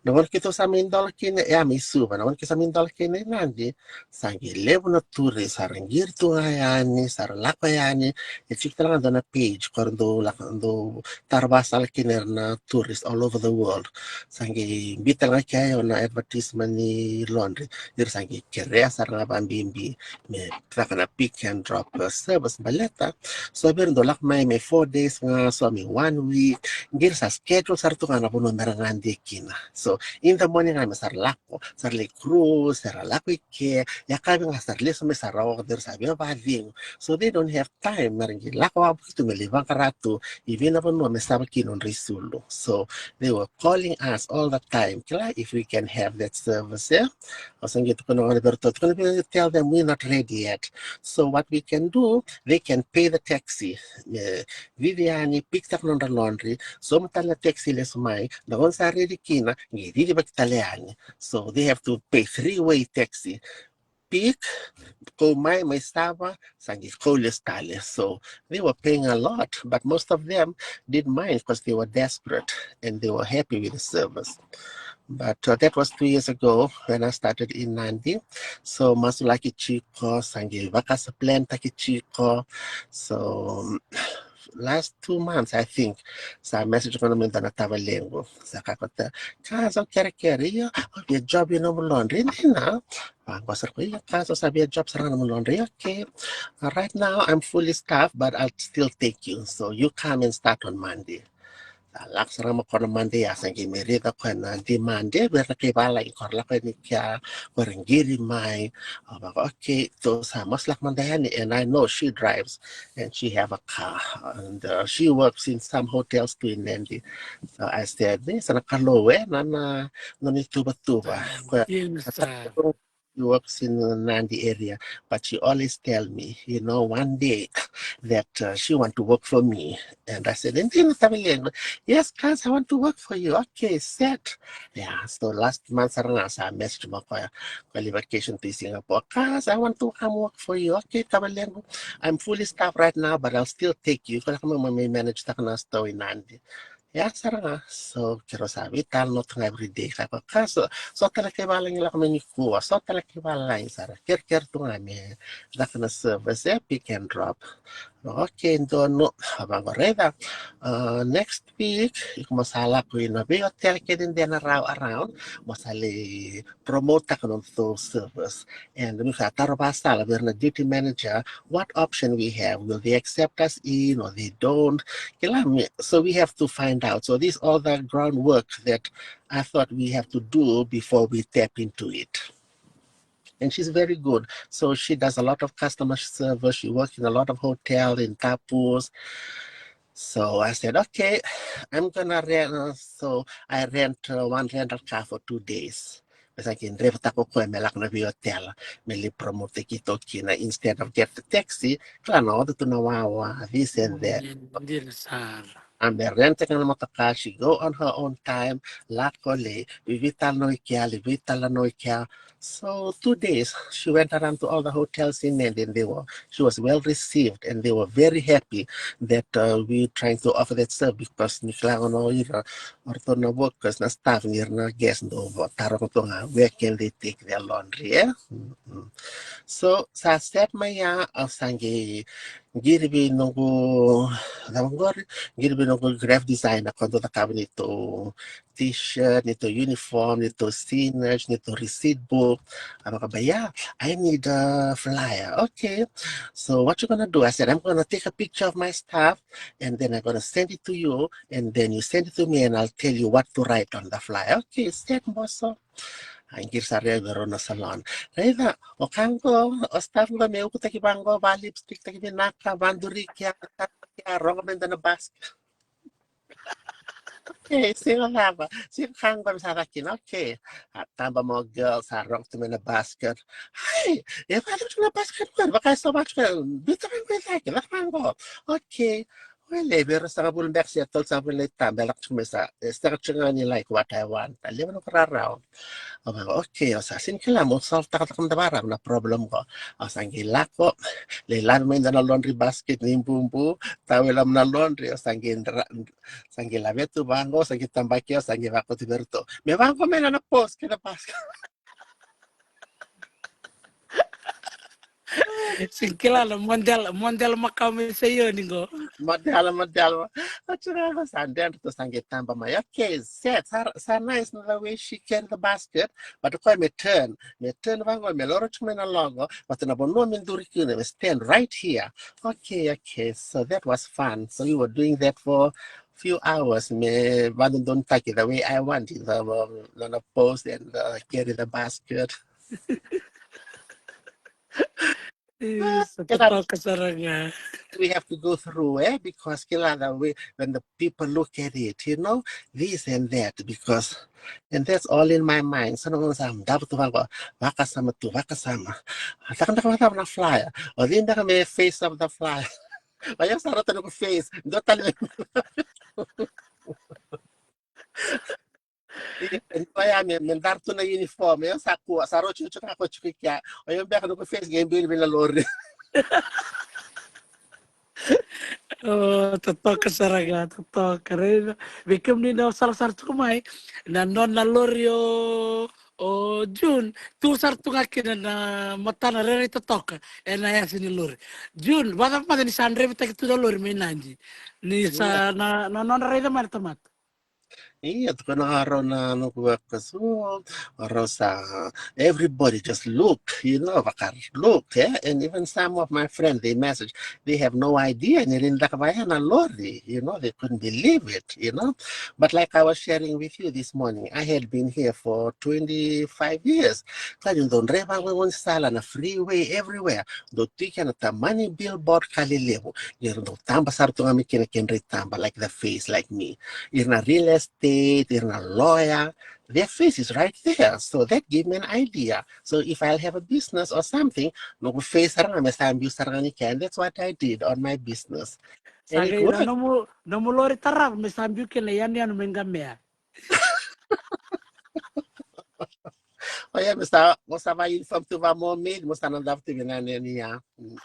Na gauna keitou sa mai dola kina, e a mai Suva, na gauna keitou sa mai dola kina i Nadi, sa qai levu na tourist, sa ra qiri tu ga yani, sa ra lako yani, e tiko tale ga dua na page, ko ra dau lako, dau tara vasala kina era na tourist all over the world. Sa qai biuta tale ga kea o na advertisement ni laundry, ira sa qai kerea sara ga vabibi me caka na pick and drop uh, service baleta. So vei ira dau lako mai me four days ga, so me one week, qai ira sa schedule sara tu ga na vanua me ra gade kina. So in the morning ga me sa ra lako, sa ra lai cruise, sa ra lako i ke, yakavi ga sa ra lesu mai sa ra oca, ira sa via vacegu. So they don't have time me ra qai lako vakavuki tu me lai vaqara tu i vei na vanua me sava kina nodra isulu. So they were calling us all the time, kila, if we can have that service, yeah? Au sa qai tukuna vei iratou, tukuna vei iratou, tell them we're not ready yet. So what we can do, they can pay the taxi. E, cici yani, pick taka nodra laundry, sauma tale na taxi lesu mai, na gauna sa ready kina, qai cici vaki tale yani. So they have to pay three-way taxi. Pick, kau mai, mai sava, sa qai kau lesu tale. So they were paying a lot, but most of them didn't mind because they were desperate and they were happy with the service. But uh, that was two years ago when I started in Nadi. So masulaki tiko, sa qai vakasa plan taki tiko. So um, last two months, I think, sa message ko na mai dua na tavalequ. Sa kaya ko, Kaz, au kerekere, io, au via job ena nomu laundry, dina? Vaqo sara ko, io, Kaz, au sa via job sara ga ena nomu laundry. Okay. Uh, right now, I'm fully staffed, but I'll still take you. So you come and start on Monday. Sa lako sara ga mai ko na Monday, a sa qai mai raica ko na demand vei ira na kai valagi, ko ra lako yani kea, ko ra qiri mai. Au vaqo, okay, tou sa masulaka mada yani, and I know she drives and she have a car, and uh, she works in some hotels too in Nadi. So I said, ni sa na Kalou e, na, na, na nona ituvatuva. Ko ya, Dina sa. She works in the Nadi area, but she always tell me, you know, one day that uh, she want to work for me. And I said, e dina, tavalequ? Yes, Kaz, I want to work for you. Okay, set. Yeah, so last month sara ga sa message mai ko ya, ko lai vacation tu i Singapore. Kaz, I want to come work for you. Okay, tavalequ, I'm fully staffed right now, but I'll still take you. Ko lako mai mo mai manage taka na store i Nadi. Ya sara ga. So keirau sa veitalanoa tu ga everyday, kaya ko, Kaz, so, so tale na kai valagi lako mai nikua, so tale na kai valagi, sa ra kerekere tu ga me caka na service, e, pick and drop. Okay, donu. Au vaqo, raica, uh, next week iko mo sa lako i na vei hotel kece ena rawa around, mo sa lai promote taka na nodatou service. And mi sa taro vasala vei ira na duty manager, what option we have? Will they accept us in or they don't? Kila, me, so we have to find out. So these are the groundwork that I thought we have to do before we tap into it. And she's very good. So she does a lot of customer service. She works in a lot of hotel in Tapus. So I said, okay, I'm gonna rent. Uh, so I rent uh, one rental car for two days. Sa qai draivataka o koya me lako na vei hotel me lai promote keitou kina, instead of get the taxi, kila, na oca tu na wawa, this and that. Dina sara. A me rent taka na motoka, she go on her own time, lako lai veitalanoa i kea, lai veitalanoa i kea. So two days she went around to all the hotels in Nadi, and they were, she was well received, and they were very happy that uh, we trying to offer that service, because ni kila ga o ira, o ratou na workers, na staff, ni ra na guest, dou taroga tu ga, where can they take their laundry, e? So sa set mai ya, au sa qai qiri vei noqu, cava qori, qiri vei noqu graphic designer, ko dou cakava neitou t-shirt, neitou uniform, neitou signage, neitou receipt book. Au vaqo, but yeah, I need a flyer. Okay, so what you gonna do? I said, I'm gonna take a picture of my stuff, and then I'm gonna send it to you, and then you send it to me, and I'll tell you what to write on the flyer. Okay, set, moso. A qiri sara vei rau na salon. Raica, o ka qo, o stuff qo me ukutaki vaqo, va lipstick taki vinaka, vaduri kea, kea, rogo me dua na basket. Okay, sega cava. Sega, ka qo me sa caka kina. Okay. A taba mai o girl, sa rogo tu mai na basket. Ai, e vaka tu na basket qo, vaka e so vaka tu, biuta mai qo e cake, vaka qo. Okay. Koya e levu, e ruasagavulu beka se tolusagavulu na itaba e lako tiko mai, sa e sega tiko ga ni like what I want. A levu na ka rarawa. Au vaqo, okay, au sa sega ni kila mo solve-taka cake mada vakarau na problem qo. Au sa qai lako, lai lave mai dua na laundry basket ni bubu, tau e loma na laundry, au sa qai dra-, sa qai laveta tu vaqo, au sa qai tabaki, au sa qai vakauta vei iratou. Me vaqo mai na, na purse kei na basket. Sega ni kila na model, model makawa mai Saioni qo. Model, model. Oti ga sa dredre, tou sa qai taba mai. Okay, set. Sa, sa nice na the way she carry the basket. But o koya me turn. Me turn vaqo, me loro tiko mai na logo. But na vanua me duri kina, me stand right here. Okay, okay. So that was fun. So we were doing that for few hours, me vadodonutaki the way I want it, the, the, the pose and the carry the basket. Yes, keda totoka sara ga. We have to go through, eh? Because kila the way when the people look at it, you know, this and that, because, and that's all in my mind. So no sa davo tu vaqo, vakasama tu, vakasama. Taka taka vakasama na flyer. O dina taka me face of the flyer. Oya sa rota na noqu face. Dua tale. Oya me, me dara tu na uniform. Oya sa kua, sa roti tu ka ko tiko kea. Oya beka noqu face qai biu vei na lori. O, totoka sara ga, totoka. Raica, vei kemuni na sarasara tiko mai, na nona lori o, o June, tu sara tu ga kina na matana rairai totoka ena yasa ni lori. June, vacava mada ni sa draivataki tu na lori mai Nadi? Ni sa na, na nodra raica mai na tamata. Ia, tukuna ga rau na noqu workers, o rau sa, everybody just look, you know, vaka look, eh? And even some of my friends, they message, they have no idea ni rini caka vaya na lori, you know, they couldn't believe it, you know. But like I was sharing with you this morning, I had been here for twenty-five years. Ka ni dau draiva gone sala na freeway everywhere. Dau tiko na tamani billboard ka lelevu. Ira dau taba sara tu ga mai kina kedra itaba, like the face, like me. Ira na real estate, ira na lawyer. Their face is right there. So that gave me an idea. So if I'll have a business or something, noqu face sara ga me sa biu sara ga ni kea. And that's what I did on my business. And it worked. Nomu, nomu lori tarava me sa biu kina yanuyanu mai Gamea. Oya, me sa, mo sa va uniform tu va mo made, mo sa na davo tu vei na neni ya. Mm.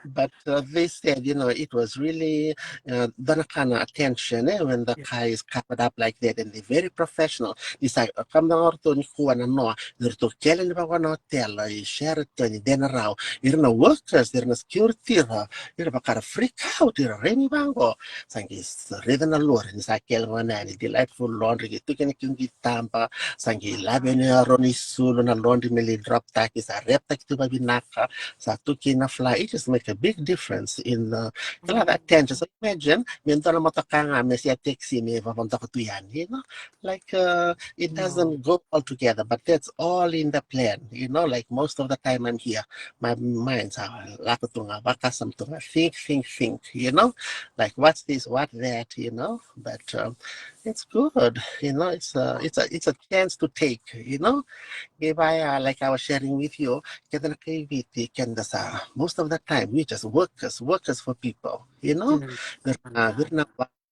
But uh, they said, you know, it was really uh, dua na ka na attention, eh, when the car is covered up like that, and they're very professional. It's like, uh, come down to ni kua na noa, ni ratou kele ni vaqo na hotel, i Sheraton, i Denarau, ira na workers, ira na security, ira, ira vaka ra freak out, ira remi vaqo. Sa qai raica na lori, ni sa kele gona yani, delightful laundry, qai tuki na kiu qai taba, sa qai lave ni aro ni sulu na laundry me lai drop taki, sa wrap taki tu vavinaka, sa tuki na fly. It just make a big difference in uh, kila that tension. So imagine, me dua na motoka ga, me sia taxi, me vavadaka tu yani, you know? Like uh, it doesn't go all together, but that's all in the plan, you know? Like most of the time I'm here, my mind sa lako tu ga, vakasama tu ga, think, think, think, you know? Like what's this, what that, you know? But um, it's good, you know, it's a, it's a, it's a chance to take, you know. If I, uh, like I was sharing with you, keda na kai Viti, keda sa, most of the time, we just workers, workers for people, you know. Vira na, vira na,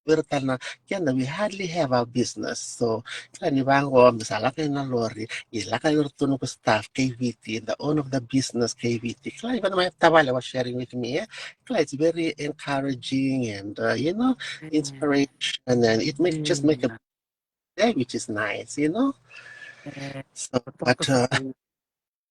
vira tale na, keda, we hardly have our business. So, kila ni vaqo, me sa lako na lori, i lako na tu noqu staff kai Viti, the owner of the business kai Viti. Kila, even my tavale was sharing with me, eh? Kila, it's very encouraging and uh, you know, inspiration, and it make just make a day, which is nice, you know. So, but uh,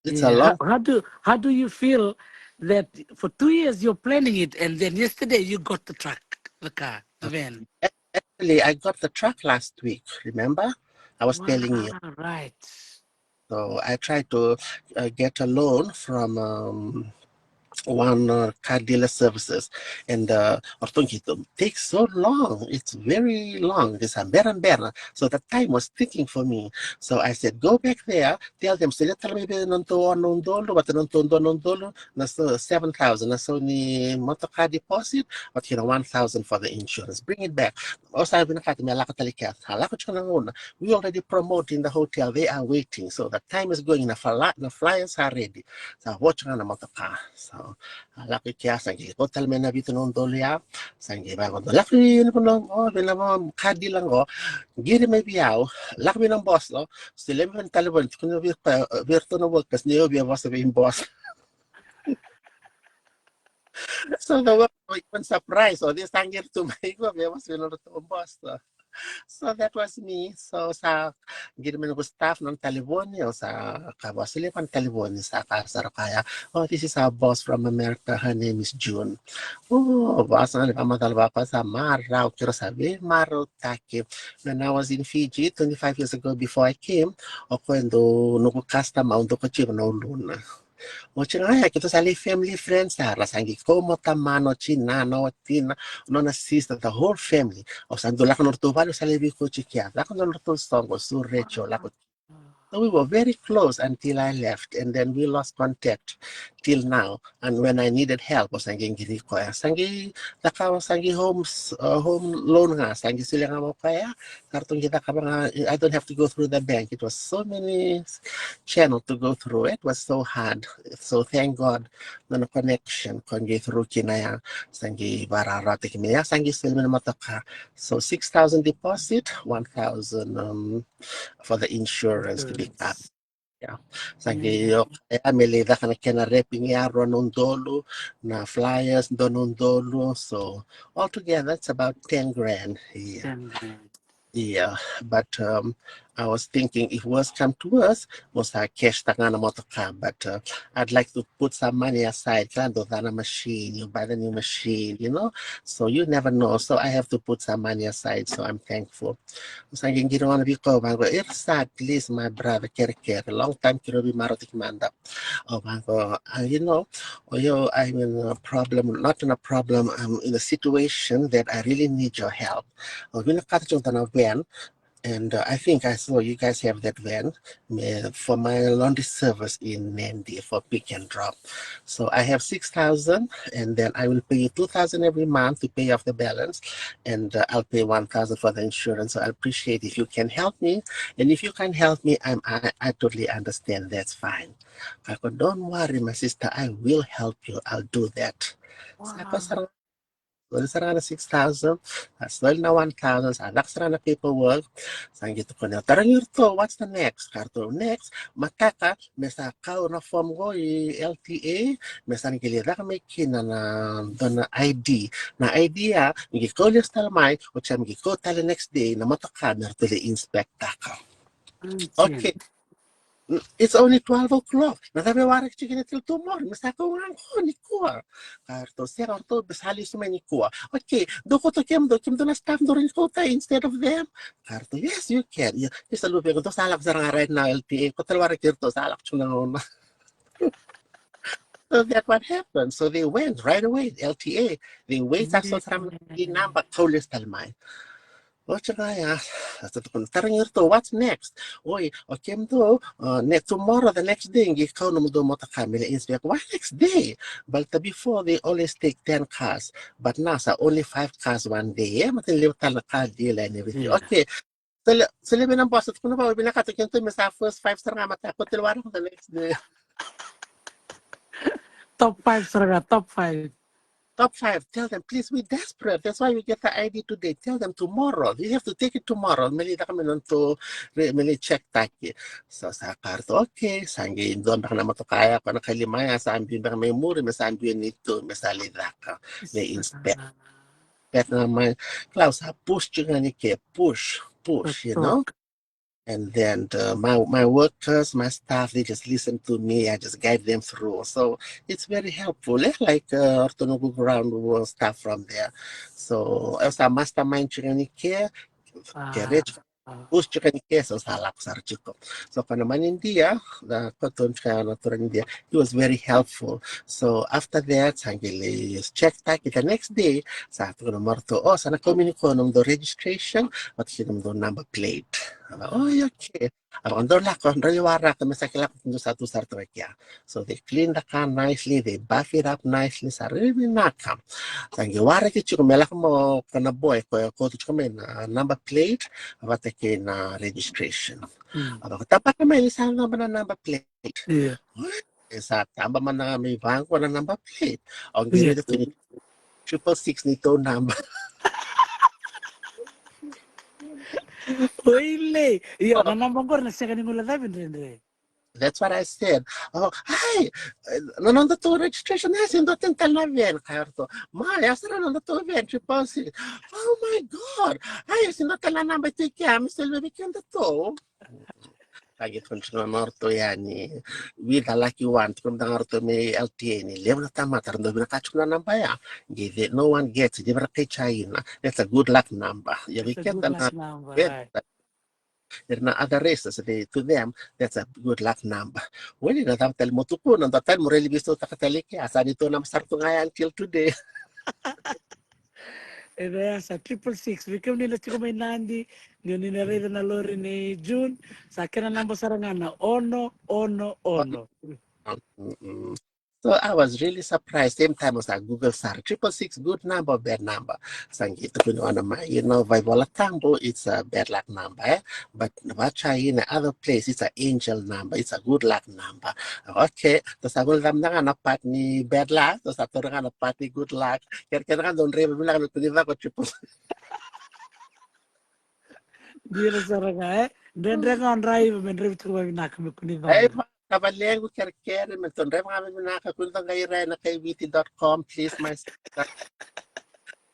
it's a lot. How, how do how do you feel that for two years you're planning it, and then yesterday you got the truck, the car, the van? Actually, I got the truck last week. Remember, I was telling you. Right. So I tried to uh, get a loan from um, one uh, car dealer services, and uh, Ortongito takes so long. It's very long. It's a bera bera. So the time was ticking for me. So I said, go back there, tell them, so let me be non to one non dolo, but non to one non dolo, na so seven thousand, na so ni motor car deposit, but you know, one thousand for the insurance. Bring it back. O sa vinakata me lako tale kea. A lako tiko na gauna. We already promoting the hotel. They are waiting. So the time is going. Na fala, na flyers are ready. Sa vo tiko na motoka. So A lako i kea, sa qai kau tale mai na vitu na udolu ya. Sa qai vaqo, lako i na vanua qo, vei na va ka dila qo. Qiri mai vei au, lako vei na boss, o. Solia mai na talevoni, tukuna vei koya, vei iratou na workers ni au via vosa vei boss. So the workers were even surprised, o, this sa qiri tu mai qo via vosa vei nodratou boss, o. So that was me. So sa qiri mai noqu staff na talevoni, o, sa ka vosa leva na talevoni, sa ka sara kaya, "Oh, this is our boss from America. Her name is June." O, vosa na vakamacala vaka sa marau, keirau sa veimarautaki. When I was in Fiji twenty-five years ago, before I came, o koya e dua noqu customer, au dau kaciva na uluna. Oti ga ya, keitou sa lai family friends sara, sa qai kau mai o tamana, o tinana, o tina, nona sister, the whole family. Au sa dau lako nodratou vale, au sa lai veikauti kea, lako nodratou soqo, su Rachel, lako. So we were very close until I left, and then we lost contact till now. And when I needed help, au sa qai qiri koya. Sa qai, cakava, sa qai home, uh, home loan ga, sa qai solia ga mai o koya. Sa ratou qai cakava ga, I don't have to go through the bank. It was so many channel to go through. It was so hard. So thank God, nona connection, ko qai through kina ya. Sa qai vakarautaki mai ya, sa qai soli mai na motoka. So six thousand deposit, one thousand, um, for the insurance to be cut. Yeah. Sa qai o koya me lai caka na kena wrapping ya, rua na udolu, na flyers, dua na udolu. So altogether, it's about ten grand. Yeah. Ten grand. Yeah, but, um, I was thinking if worse come to worse, mo sa cash taka ga na motoka, but, uh, I'd like to put some money aside. Ka dau ca na machine, you buy the new machine, you know? So you never know. So I have to put some money aside, so I'm thankful. Sa qai qiri gona vei koya, vaqo, "Ira sa, please, my brother, kerekere. Long time keirau veimarautaki mada." Au vaqo, "Uh, you know, o yau, I'm in a problem, not in a problem, I'm in a situation that I really need your help." Au vinakata tiko na van, and, uh, I think I saw you guys have that van, me, for my laundry service in Nadi for pick and drop. So I have six thousand, and then I will pay you two thousand every month to pay off the balance, and, uh, I'll pay one thousand for the insurance. So I appreciate if you can help me. And if you can help me, I'm, I, I totally understand. That's fine. Ka qo, "Don't worry, my sister, I will help you. I'll do that." Sa qai sara, soli sara ga na six thousand, sa soli na one thousand, sa caka sara ga na paperwork. Sa qai tukuna, "Tarogi iratou, what's the next?" Ka ratou, "Next, mataka, me sa kau na form qo i L T A, me sa na qai lai caka mai kina na, dua na I D. Na I D ya, ni qai kau lesu tale mai, oti ya me qai kau tale next day, na motoka me ratou lai inspect taka." Okay. It's only twelve o'clock. Na cava e waraki tiko kina till tomorrow? Me sa kau ga qo nikua. Ka ratou, "Sega, ratou me sa lesu mai nikua." "Okay, dou kauta kemudou, kemudou na staff, dou rawa ni kauta instead of them?" Ka ratou, "Yes, you can." Ia, ni sa luvequ, dou sa lako sara ga right now, L T A. Ko tale waraki iratou, sa lako tu na gauna. So that's what happened. So they went right away, L T A. They wait, sa soli sara ga na naba, kau lesu tale mai. Oti ga ya, sa tukuna, tarogi iratou, "What's next?" "Oi, o kemudou, uh, ne, tomorrow, the next day, qai kau nomudou motoka me lai inspect." "Why next day?" "Baleta before they always take ten cars, but now sa only five cars one day." E, matani levu tale na car dealer and everything. Okay. Solia, solia vei na boss, tukuna vaqo, vinakata kina tu me sa first five sara ga, mataka, kau tale waraka the next day. Top five sara ga, top five. Top five, tell them, "Please, we desperate. That's why we get the I D today. Tell them tomorrow. You have to take it tomorrow." Me lai caka mai nodratou, me lai check taki. So sa qai ratou, okay, sa qai dua beka na motoka ya, ko na kalima ya, sa biu beka mai muri, me sa biu ni tu, me sa lai caka, lai inspect. Beka ga mai, kila, au sa push tiko ga ni ke, push, push, you know? And then, uh, my, my workers, my staff, they just listen to me. I just guide them through. So it's very helpful, eh? Like, uh, ratou noqu ground staff from there. So au sa mastermind tiko ga ni ke, ke rich, push tiko ga ni ke, so sa lako sara tiko. So ko na manidia, na ko tiko ga na turaga ni dia, he was very helpful. So after that, sa qai lai check taki the next day, sa tukuna mai o ratou, "Oh, sa na kau mai nikua nomudou registration vata kei nomudou number plate." Au vaqo, "Oh, okay." Au vaqo, "Dou lako, dou lai waraka, me sa qai lako, dou sa tu sara tu vei kea." So they clean the car nicely, they buff it up nicely, sa rui vinaka. Sa qai waraki tiko me lako mai o koya na boy, koya kauta tiko mai na number plate vata kei na registration. Au vaqo, "Tabaka mai ni sa laba na number plate." E sa taba mada ga mai vaqo na number plate. Au qai raica tu ni triple six ni tou naba. Oilei. Io, na naba qori na sega ni guilecavi dredre. That's what I said. Oh, hi. Na noda tou registration e sega ni dua tale na van, kaya ratou. Ma, ya sara na noda tou van, triple six. Oh my God. Ai, e sega ni dua tale na naba e tu i kea, me solia vei keda tou. Sa qai tukuna tiko ga mai o ratou yani, we the lucky one, tukuna mada ga o ratou mai L T A ni levu na tamata era dau vinakata tiko na naba ya. Qai, no one gets it, ni vei ira kai China. That's a good luck number. Ia vei keda na ira na other races, they, to them, that's a good luck number. Weli na cava tale mo tukuna, dua tale mo railesuitaka tale i kea, sa ni tou naba sara tu ga ya until today. E vei ya sa triple six, vei kemuni na tiko mai Nadi, ni o ni na raica na lori nei June, sa kena naba sara ga na ono, ono, ono. So I was really surprised. Same time au sa Google sara, triple six, good number or bad number? Sa qai tukuni o koya mai, you know, vaivola tabu, it's a bad luck number, e? But vaka i na other place, it's a angel number, it's a good luck number. Okay, tou sa guilecava mada ga na part ni bad luck, tou sa taura ga na part ni good luck. Kerekere ga dou draiva vinaka me kua ni caka o triple six. Dina sara ga, e? Dredre ga o draiva, me draiva tiko vakavinaka me kua ni caka. Tavalequ, kerekere me tou draiva ga vakavinaka, kua ni caka ira ena kaiviti dot com, please, my sister.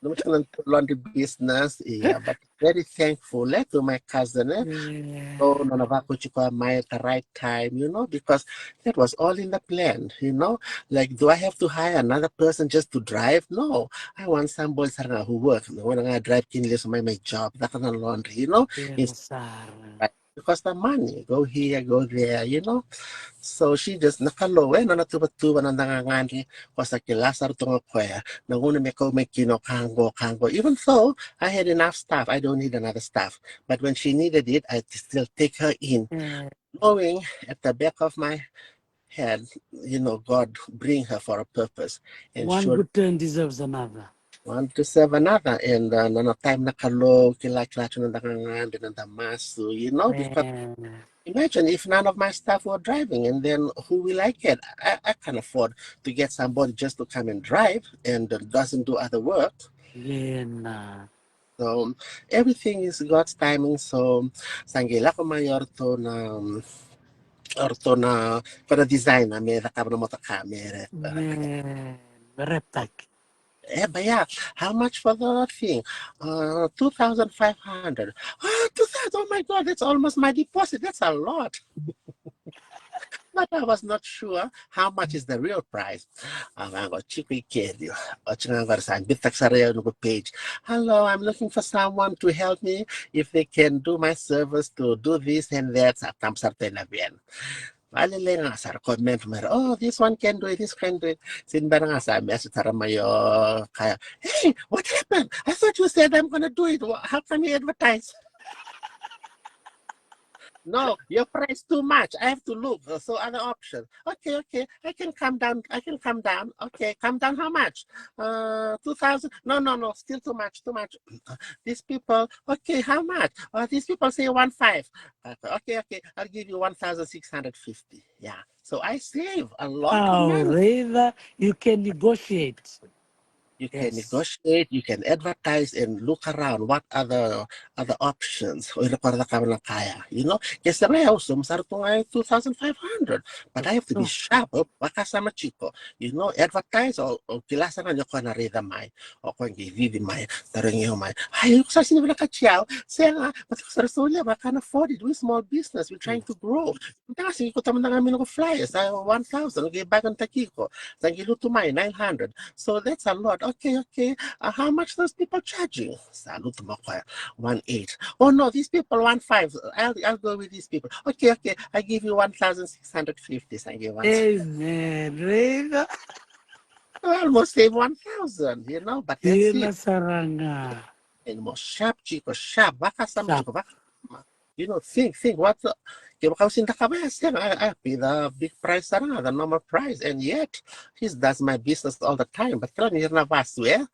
Nomu tiko na laundry business, yeah, but very thankful, e, to my cousin, e. So nona vakauti koya mai at the right time, you know, because that was all in the plan, you know. Like, do I have to hire another person just to drive? No, I want somebody sara ga who works. Na gauna ga drive kina lesu mai my job, caka na laundry, you know. Because the money, go here, go there, you know. So she just, na Kalou, e, nona tuvatuva, nona gagadre, ko sa kila sara tu ga o koya na gauna me kau mai kina o ka qo, ka qo. Even though I had enough staff, I don't need another staff. But when she needed it, I still take her in, knowing at the back of my head, you know, God bring her for a purpose. And one good turn deserves another. One to serve another, and, uh, nona time na Kalou, kila, kila tu na noda gagadre, na noda masu, you know, because imagine if none of my staff were driving, and then who will I get? I, I can't afford to get somebody just to come and drive and, uh, doesn't do other work. So everything is God's timing. So sa qai lako mai o ratou na, um, o ratou na, ko na designer me cakava na motoka me re, me reptaki. E, but yeah, how much for the thing? Uh, two thousand five hundred. Oh, two thousand, oh my God, that's almost my deposit. That's a lot. But I was not sure how much is the real price. Au vaqo tiko i keri. Oti ga qori sa biuta sara i au noqu page. Hello, I'm looking for someone to help me if they can do my service to do this and that. Sa tabu sara tu ena van. Vale, le ga sa recommend mai, oh, this one can do it, this can do it. Sega ni bera ga sa message sara mai o kaya, hey, what happened? I thought you said I'm gonna do it. How come you advertise? No, your price too much. I have to look. Uh, so other options. Okay, okay. I can come down. I can come down. Okay, come down. How much? Uh, two thousand. No, no, no. Still too much. Too much. These people. Okay, how much? Uh, these people say one five. Uh, okay, okay. I'll give you one thousand six hundred fifty. Yeah. So I save a lot of money. Raica, you can negotiate. You can negotiate, you can advertise and look around what other, other options. O ira ko ra cakava na ka ya, you know. Ke sega, au sauma sara tu ga e two thousand five hundred, but I have to be sharp, vakasama tiko, you know, advertise, o kila sara ga ni o koya na raica mai, o koya qai cici mai, tarogi au mai. Ai, iko sa sega ni vinakati au? Sega, but iko sa solia, but I can afford it. We small business, we trying to grow. Daga sigi ko tamata ga mai noqu flyers, a one thousand, okay, bagan takiko. Sa qai lutu mai nine hundred. So that's a lot. Okay, okay. Uh, how much those people charging? Sa lutu mai o koya one eight. Oh no, these people one five. I'll, I'll go with these people. Okay, okay. I give you one thousand six hundred fifty. Sa qai one. Amen. Raica. Almost save one thousand, you know, but that's it. Sara ga. And more sharp tiko, sharp. Vakasama tiko, vakasama. You know, think, think what, ke vaka au sega ni cakava ya, sega, I, I pay the big price sara ga, the normal price, and yet he does my business all the time. But kila ni ira na vasu, e?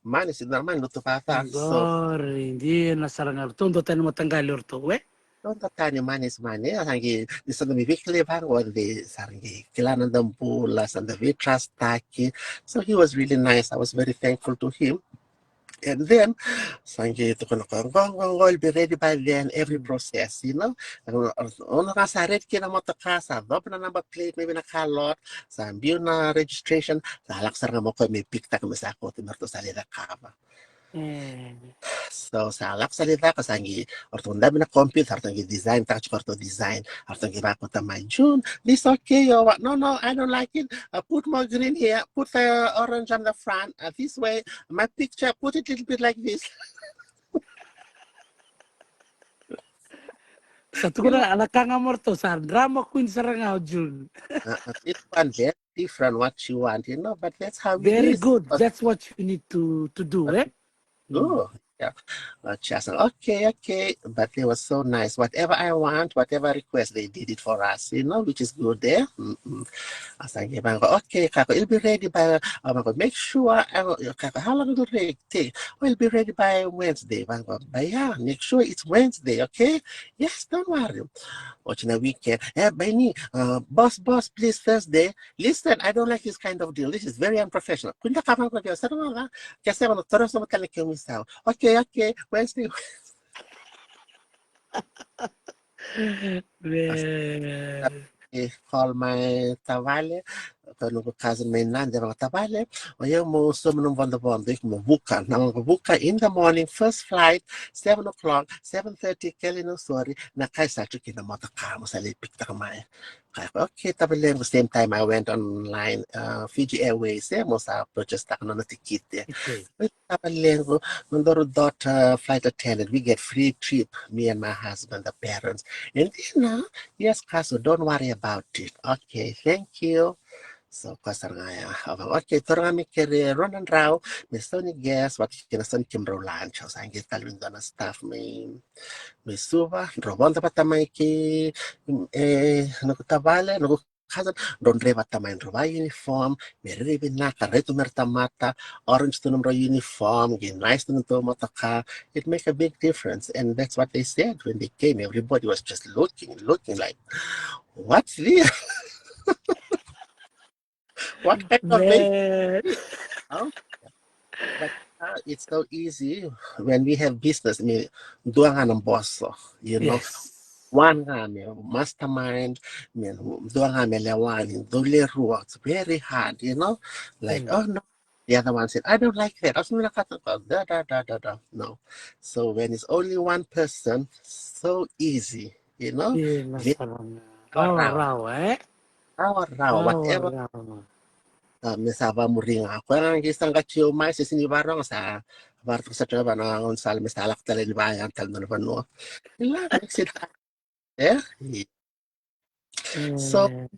Mani sega ni mani lutu vata. Qori, dina sara ga, ratou duatani mataqali o ratou, e? Don't tani manis mani, a sa qai, ni sa da mai veikilai vaqo, de sa ra qai kila na da bula, sa da veitrustaki. So he was really nice. I was very thankful to him. And then, sa qai tukuna o koya, qo, qo, qo, will be ready by then, every process, you know. Ona ga sa ready kina motoka, sa copa na number plate, maybe na car lot, sa biu na registration, sa lako sara ga mai o koya me pick-taka me sa kauta me ratou sa lai cakava. So sa lako sa lai caka, sa qai, o ratou dabe na computer, o ratou qai design-taka tiko o ratou design, o ratou qai vakauta mai, June, this okay or what? No, no, I don't like it. Uh, put more green here, put the orange on the front, uh, this way, my picture, put it little bit like this. Sa tukuna, a na ka ga mai o ratou, sa drama queen sara ga o June. Uh, uh, this one there, different what you want, you know, but that's how it is. Very good. But that's what you need to, to do, eh? Oh, yeah. Uh, just, okay, okay. But they were so nice. Whatever I want, whatever request, they did it for us, you know, which is good, eh? Mm-mm. A sa qai vaqo, okay, ka qo, it'll be ready by, a vaqo, make sure, a qo, ka qo, how long will it take? Oh, it'll be ready by Wednesday. Vaqo, but yeah, make sure it's Wednesday, okay? Yes, don't worry. Oti na weekend. Eh, by ni, uh, boss, boss, please, Thursday. Listen, I don't like this kind of deal. This is very unprofessional. Kua ni da kaya vaqo vei au, sa na gauna, ke sega na toro sa matale ke misau. Okay, okay, Wednesday. Man. I call my tavale, ko noqu cousin mai Nadi, vaqo tavale, o yau mo sauma nomu vodovodo, iko mo vuka, na noqu vuka in the morning, first flight, seven o'clock, seven thirty, kele na sori, na kai sa tu kina motoka, mo sa lai pick-taka mai. Ka, okay, tavalequ, same time I went online, uh, Fiji Airways, eh, mo sa purchase-taka nona tikite. Okay. Tavalequ, nodaru daughter flight attendant, we get free trip, me and my husband, the parents. And then, uh, yes, kasu, don't worry about it. Okay, thank you. So, koya sara ga ya. Au vaqo, okay, taura ga me kere rua na drau, me sau ni gas, vata kei na sau ni kemudrau lunch. Au sa qai tale vei dua na staff mai, mai Suva, drau vodo vata mai kei, e, noqu tavale, noqu cousin, drau dre vata mai, drau va uniform, me rairai vinaka, rai tu me ra tamata, orange tu nomudrau uniform, qai nice tu nomudrau motoka. It make a big difference, and that's what they said when they came. Everybody was just looking, looking like, what's this? What kind of thing? Man. Huh? But now it's so easy when we have business. I mean, dua ga na boso, you know. Yes. One ga me mastermind, me dua ga me lewa ni, dua le rua. It's very hard, you know. Like, mm, oh no, the other one said, I don't like that. Au sa na kaya, da, da, da, da, da. No. So when it's only one person, so easy, you know. Io, na vei-, sara ga. Rawa, rawa, eh? Rawa, rawa, whatever. Rawa, rawa. Ah, me sa vamuri ga. Koya ga qai sa qati au mai, se sini varogo sa, varau sa tu ga vana gauna sala me sa lako tale ni vaya tale na vanua. Ila, makes it, eh? So, mm,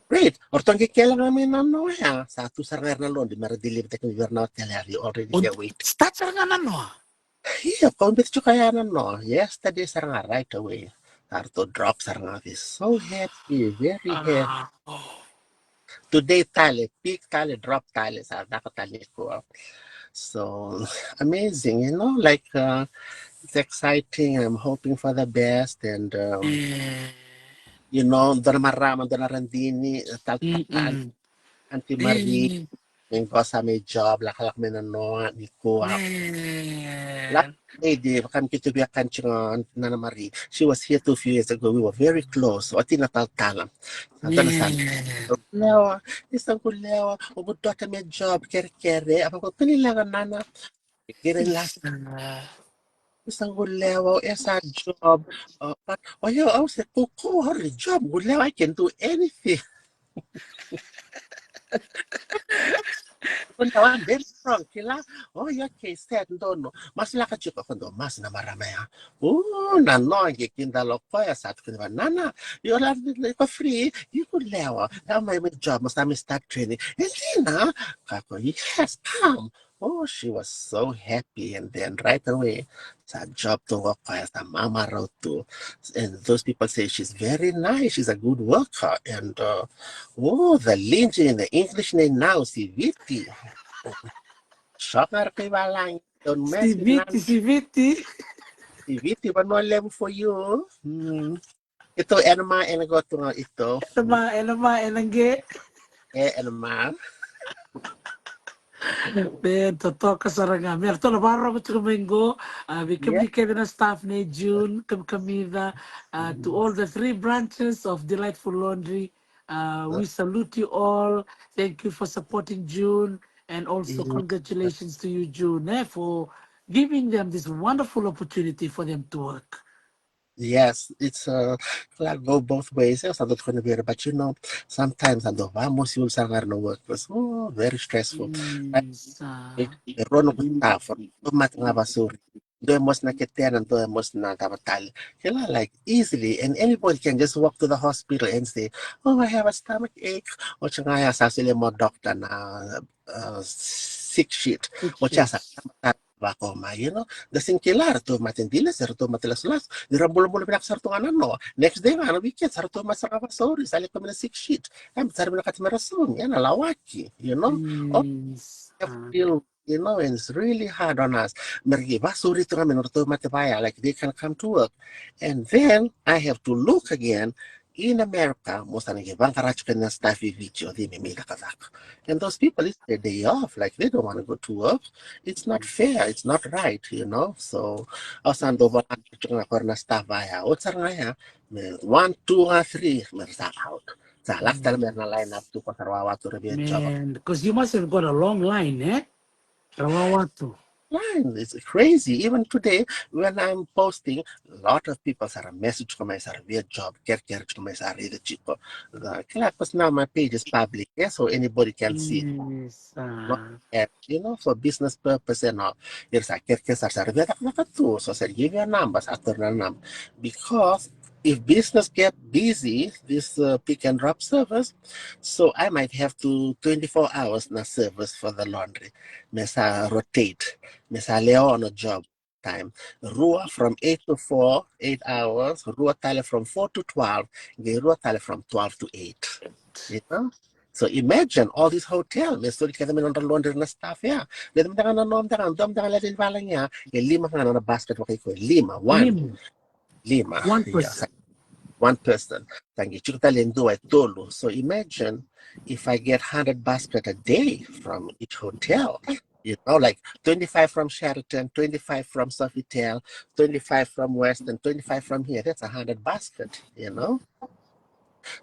great. O ratou qai kele ga mai na noa ya. Sa tu sara ga era na lodi me ra deliver-taki vei ira na hotel, are already there waiting. Start sara ga na noa? Io, kau biuta tiko ya na noa. Yesterday sara ga right away. Sa ratou drop sara ga. They so happy, very happy. Ah, oh. Today tale, pick tale, drop tale, sa caka tale nikua. So, amazing, you know, like, uh, it's exciting. I'm hoping for the best, and, um, mm, you know, dua na marama, dua na radini, tal, tal, tal. Mm-mm. Auntie Marie, mm, me qo sa mai job, lakolako mai na noa nikua. Man. Last lady, vaka me keitou via kani tiko, Nana Marie. She was here two few years ago. We were very close. Oti na talatala. Sa dua na sa. Man. Lewa, isa qu lewa, o qu daughter me job, kerekere. A vaqo, kua ni lewa, Nana. Kere la. Isa. Isa qu lewa, e sa job. Uh, but, o yau, au se kaukaua, au already job, qu lewa, I can do anything. Qu lewa, very strong, kila. O yau, okay, set, donu. Masu lako tiko, qo donu, masu na marama ya. U, na noa qai kidalo koya, sa tukuni vua, Nana, io, la, iko free, iko lewa. Lewa mai, mai job, mo sa mai start training. E dina? Ka qo, yes, come. Oh, she was so happy, and then right away, sa job tu qo koya, sa mamarau tu. And those people say she's very nice, she's a good worker. And, uh, oh, the linji in the English name now, si Viti. Shock ga ra kai valagi. Don't mess with Nana. Si Viti, si Viti. Viti, vanua levu for you. Mm. Ito, ena ma, ena qo tu ga ito. Ena ma, ena ma, ena qe. E, ena ma. Me totoka sara ga. Me ratou na vakarorogo tiko mai qo. A, vei kemuni kece na staff nei June, kamikamica, a, to all the three branches of Delightful Laundry. Uh, we salute you all. Thank you for supporting June. And also congratulations to you, June, eh, for giving them this wonderful opportunity for them to work. Yes, it's uh, like go both ways. Yes, I don't want to be, but you know, sometimes I don't want most you are not work. It's, oh, very stressful. Yes, uh, e rua na ka tough. Tomatanga vasuri. Dua e mosi na ketena, dua e mosi na dava tale. Kila, like, easily, and anybody can just walk to the hospital and say, "Oh, I have a stomach ache." Oti ga ya sa solia mo doctor na uh, sick sheet. Oti ya sa vakoma, you know. Da sega ni kila, ratou mate dile se ratou mate lasulasu. Ni ra bulabula vinaka sa ratou ga nanoa. Next day ga na weekend sa ratou mate sara ga vasauri, sa lako mai na sick sheet. Em, sa ra vinakati me ra saumi, ena lawaki, you know. Feel, you know, and it's really hard on us. Me ra qai vasauri tu ga me nodratou mate vaya, like, they can come to work. And then I have to look again in America, mo sa na qai vaqara tiko na staff i Viti o cei me mai cakacaka. And those people, it's their day off, like, they don't want to go to work. It's not fair, it's not right, you know. So au sa dau vola tiko ga o ira na staff vaya, oti sara ga ya, me one, two ga three, me ra sa out. Sa lako tale mai na line up tu, ko sa ra wawa tu, ra via job. Man, 'cause you must have got a long line, eh? Ra wawa tu. Line, it's crazy. Even today, when I'm posting, a lot of people sa ra message tiko mai, sa ra via job, kerekere tiko mai, sa ra raica tiko. Kila, 'cause now my page is public, yeah, so anybody can see. Yes, uh, you know, for business purpose and all. Ira sa kerekere, sa ra via cakacaka tu, so sa ra give you a number, sa ra tara na number. Because if business get busy, this uh, pick and drop service, so I might have to twenty-four hours na service for the laundry. Me sa rotate, me sa lewa na job time. Rua from eight to four, eight hours, rua tale from four to twelve, qai rua tale from twelve to eight. You know? So imagine all this hotel, me soli kece me nodra laundry na staff ya. Levu mada ga na nodra, dua mada ga levu ni valagi ya, e lima ga na basket vaka iko, lima, one. Lima. One person. One person. Sa qai tiko tale e dua e tolu. So imagine if I get hundred basket a day from each hotel. You know, like twenty-five from Sheraton, twenty-five from Sofitel, twenty-five from Westin, twenty-five from here. That's a hundred basket, you know?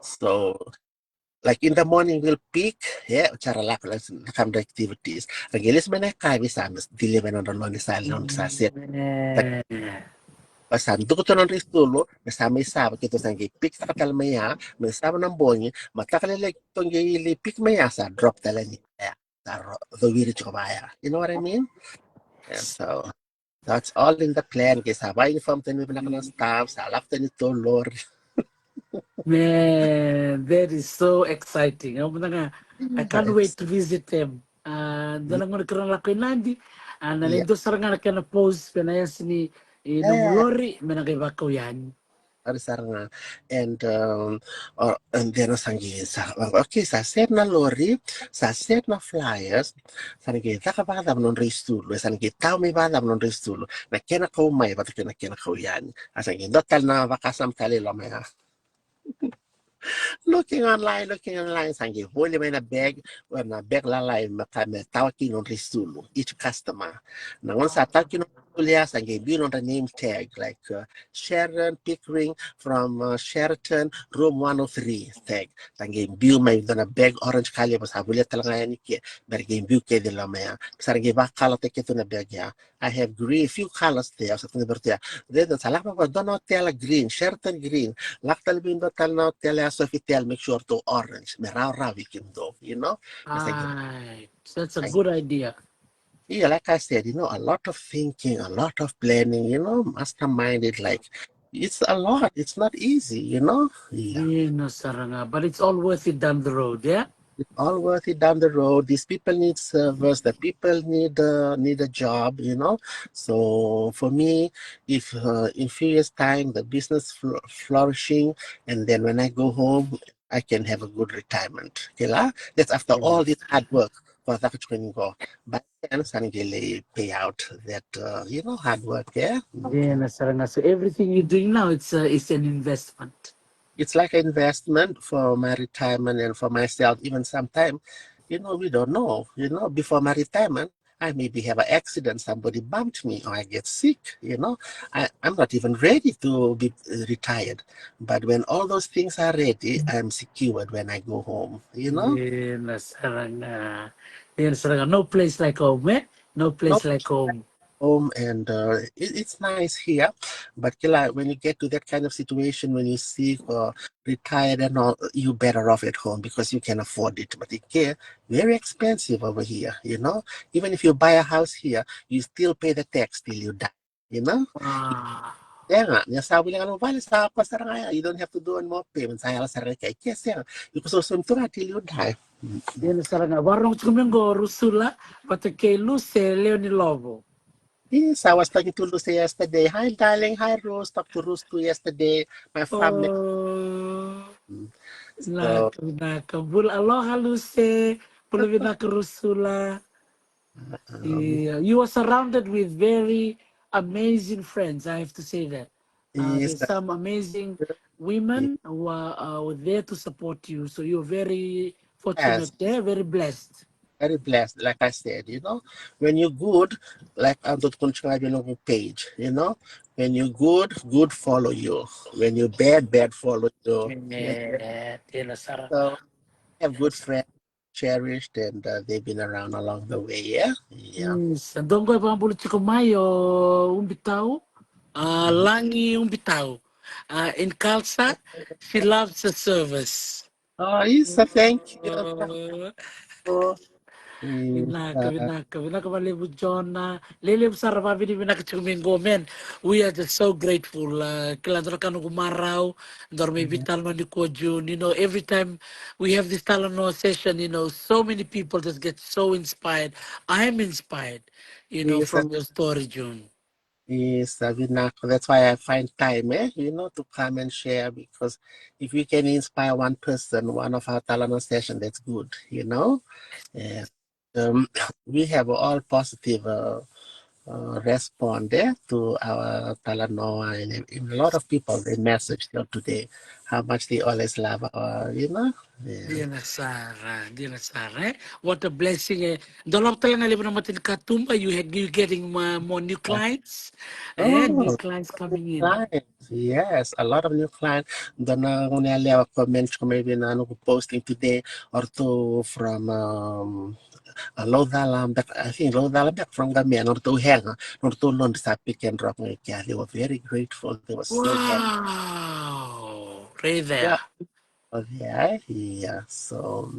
So, like in the morning we'll pick, yeah, oti ra lako, like, na kamra activities. Ra qai lesu mai na yakavi sa deliver na nodra laundry, sa laundry sa set. Sa duku tu nodra isulu, me sa mai sava, keitou sa qai pick taka tale mai ya, me sava na bogi, mataka lailai keitou qai lai pick mai ya, sa drop tale yani ya. Sa cowiri tiko vaya. You know what I mean? And so that's all in the plan. Qai sa vakauniform tani vinaka na staff, sa lako tani tu lori. Man, that is so exciting. I can't wait to visit them. Uh, dua na gauna keirau na lako i Nadi, uh, na lai dua sara ga na kena pose, pe na yasa ni nomu lori, me na qai vakau yani. Ari sara ga. And um, uh, and then sa qai sa, okay, sa set na lori, sa set na flyers, sa na qai caka vakacava nodra isulu, sa na qai tau mai vakacava nodra isulu, na kena kau mai vata kei na kena kau yani. A sa qai dua tale na vakasama tale i loma ya. Looking online, looking online, sa qai voli mai na bag, na bag lalai, me ka me tawa kina nodra isulu, each customer. Na gauna sa tawa kina nodra isulu ya, sa qai biu nodra name tag, like uh, Sharon Pickering from uh, Sheraton, room one oh three, tag. Sa qai biu mai dua na bag orange ka levu, sa volia tale ga yani ke, me ra qai biu kece i loma ya. Sa ra qai vakalataki tu na bag ya. I have green, few colors there, sa tini bertia. Then sa lako vaka dua na hotel green, Sheraton green. Lako tale vei dua tale na hotel ya, Sofitel, make sure to orange. Me rawarawa vei kemudou, you know? Ai, that's a good idea. Yeah, like I said, you know, a lot of thinking, a lot of planning, you know, masterminded, like, it's a lot. It's not easy, you know? Yeah. Dina sara ga, but it's all worth it down the road, yeah? It's all worth it down the road. These people need service. The people need uh, need a job, you know. So for me, if uh, in few years' time the business fl- flourishing, and then when I go home, I can have a good retirement. Okay, la? That's after all this hard work. ko caka tiko ni qo. But then sa na qai lai pay out that, uh, you know, hard work, yeah? Dina sara ga. So everything you're doing now, it's a, it's an investment. It's like an investment for my retirement and for myself. Even sometime, you know, we don't know. You know, before my retirement, I maybe have an accident, somebody bumped me, or I get sick, you know. I, I'm not even ready to be, uh, retired. But when all those things are ready, I'm secured when I go home, you know. Dina sara ga. Dina sara ga. No place like home, eh? No place like home. Home and, uh, it, it's nice here, but kila, when you get to that kind of situation, when you sick or retired and all, you better off at home because you can afford it. But in here, very expensive over here, you know. Even if you buy a house here, you still pay the tax till you die, you know. Ah. Sega, ni sa vuli ga na vale, sa ko sara ga ya. You don't have to do any more payments. Sa yala sara ga i ke, sega. You can so so till you die. Dina sara ga. Vakarorogo tiko mai qo o Rusula vata kei Luse, lewe ni Lovo. Yes, I was talking to Lucy yesterday. Hi, darling. Hi, Rose. Talked to Rose too yesterday. My family. Oh. Vinaka, vinaka. Bula, aloha, Luse. Bula vinaka, Rusula. Yeah, you are surrounded with very amazing friends, I have to say that. Uh, there's some amazing women who are, uh, there to support you. So you're very fortunate there, very blessed. Very blessed, like I said, you know, when you good, like, I'm not going to try your page, you know, when you good, good follow you. When you bad, bad follow you. Yeah, dina sara. So, have good friends, cherished, and, uh, they've been around along the way, yeah? Yeah. Yes. Dua qo e vakabula tiko mai o Ubitau, uh, Lagi Ubitau, uh, in Kalsa. She loves the service. Oh, Isa, thank you. Oh. Vinaka, vinaka, vinaka vakalevu, Jona. Lelevu sara, vavinavinaka tiko mai qo, man. We are just so grateful. Uh, kila dua na ka noqu marau, dua na mai veitalanoa nikua, June. You know, every time we have this talanoa session, you know, so many people just get so inspired. I am inspired, you know, from your story, June. Yes, uh, vinaka. That's why I find time, eh, you know, to come and share, because if we can inspire one person, one of our talanoa session, that's good, you know. Yeah. Um, we have all positive, uh, uh, respond, eh, to our talanoa, and, and a lot of people, they message still today how much they always love our, you know. Yeah. Dina sara, dina sara, eh? What a blessing, eh? Dolava tale ga levu na matanikatuba, you had, you getting more, more new clients, eh? New clients coming in. Clients, yes, a lot of new clients. Dua na gone yalewa comment tiko mai vei na noqu posting today, o ratou from, um, a Laucala beka, I think Laucala beka, from Gamea, o ratou hega, o ratou laundry sa pick and drop ga i kea. They were very grateful. They were so happy. Wow, right there. Yeah. Oh, yeah, yeah. So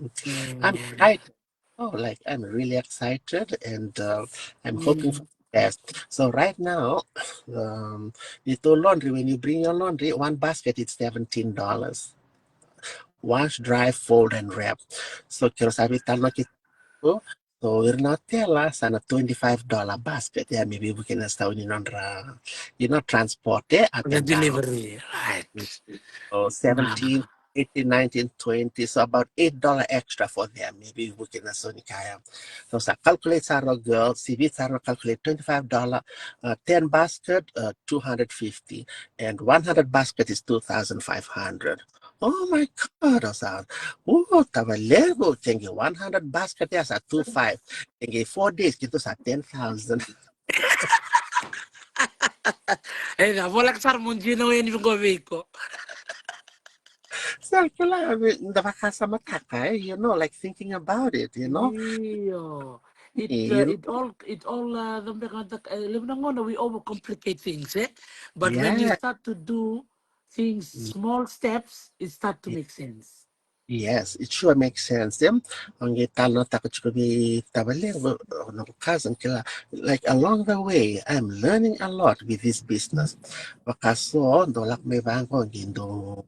I'm excited. Oh, like, I'm really excited, and, uh, I'm hoping for the best. So right now, um, you do laundry, when you bring your laundry, one basket is seventeen dollars. Wash, dry, fold, and wrap. So kero sa veitalanoa keitou, so ira na otela sa na twenty-five dollar basket, ya me veivuke na sau ni nodra, you know, transport, eh, at the delivery, right? So seventeen, eighteen, nineteen, twenty, so about eight dollar extra for them, me veivuke na sau ni ka ya. So sa calculate sara o girl, sa vei sara calculate twenty-five dollar, uh, ten basket, uh, two hundred fifty, and one hundred basket is two thousand five hundred. Oh my God, o sa, oh, tavalevu, kegi one hundred basket ya sa two five, kegi four days keitou sa ten thousand. E, na voleka sara mo dina o yani vaqo vei iko. Sa kila, da vakasamataka, eh, you know, like, thinking about it, you know. Io. It, uh, it all, it all, uh, the, the, uh, levu na gauna we overcomplicate things, eh? But when you start to do things, small steps, it start to make sense. Yes, it sure makes sense, eh? Au qai talanoataka tiko vei tavalequ, o noqu cousin, kila, like, along the way, I'm learning a lot with this business. Vaka so dou lako mai vaqo qai dou,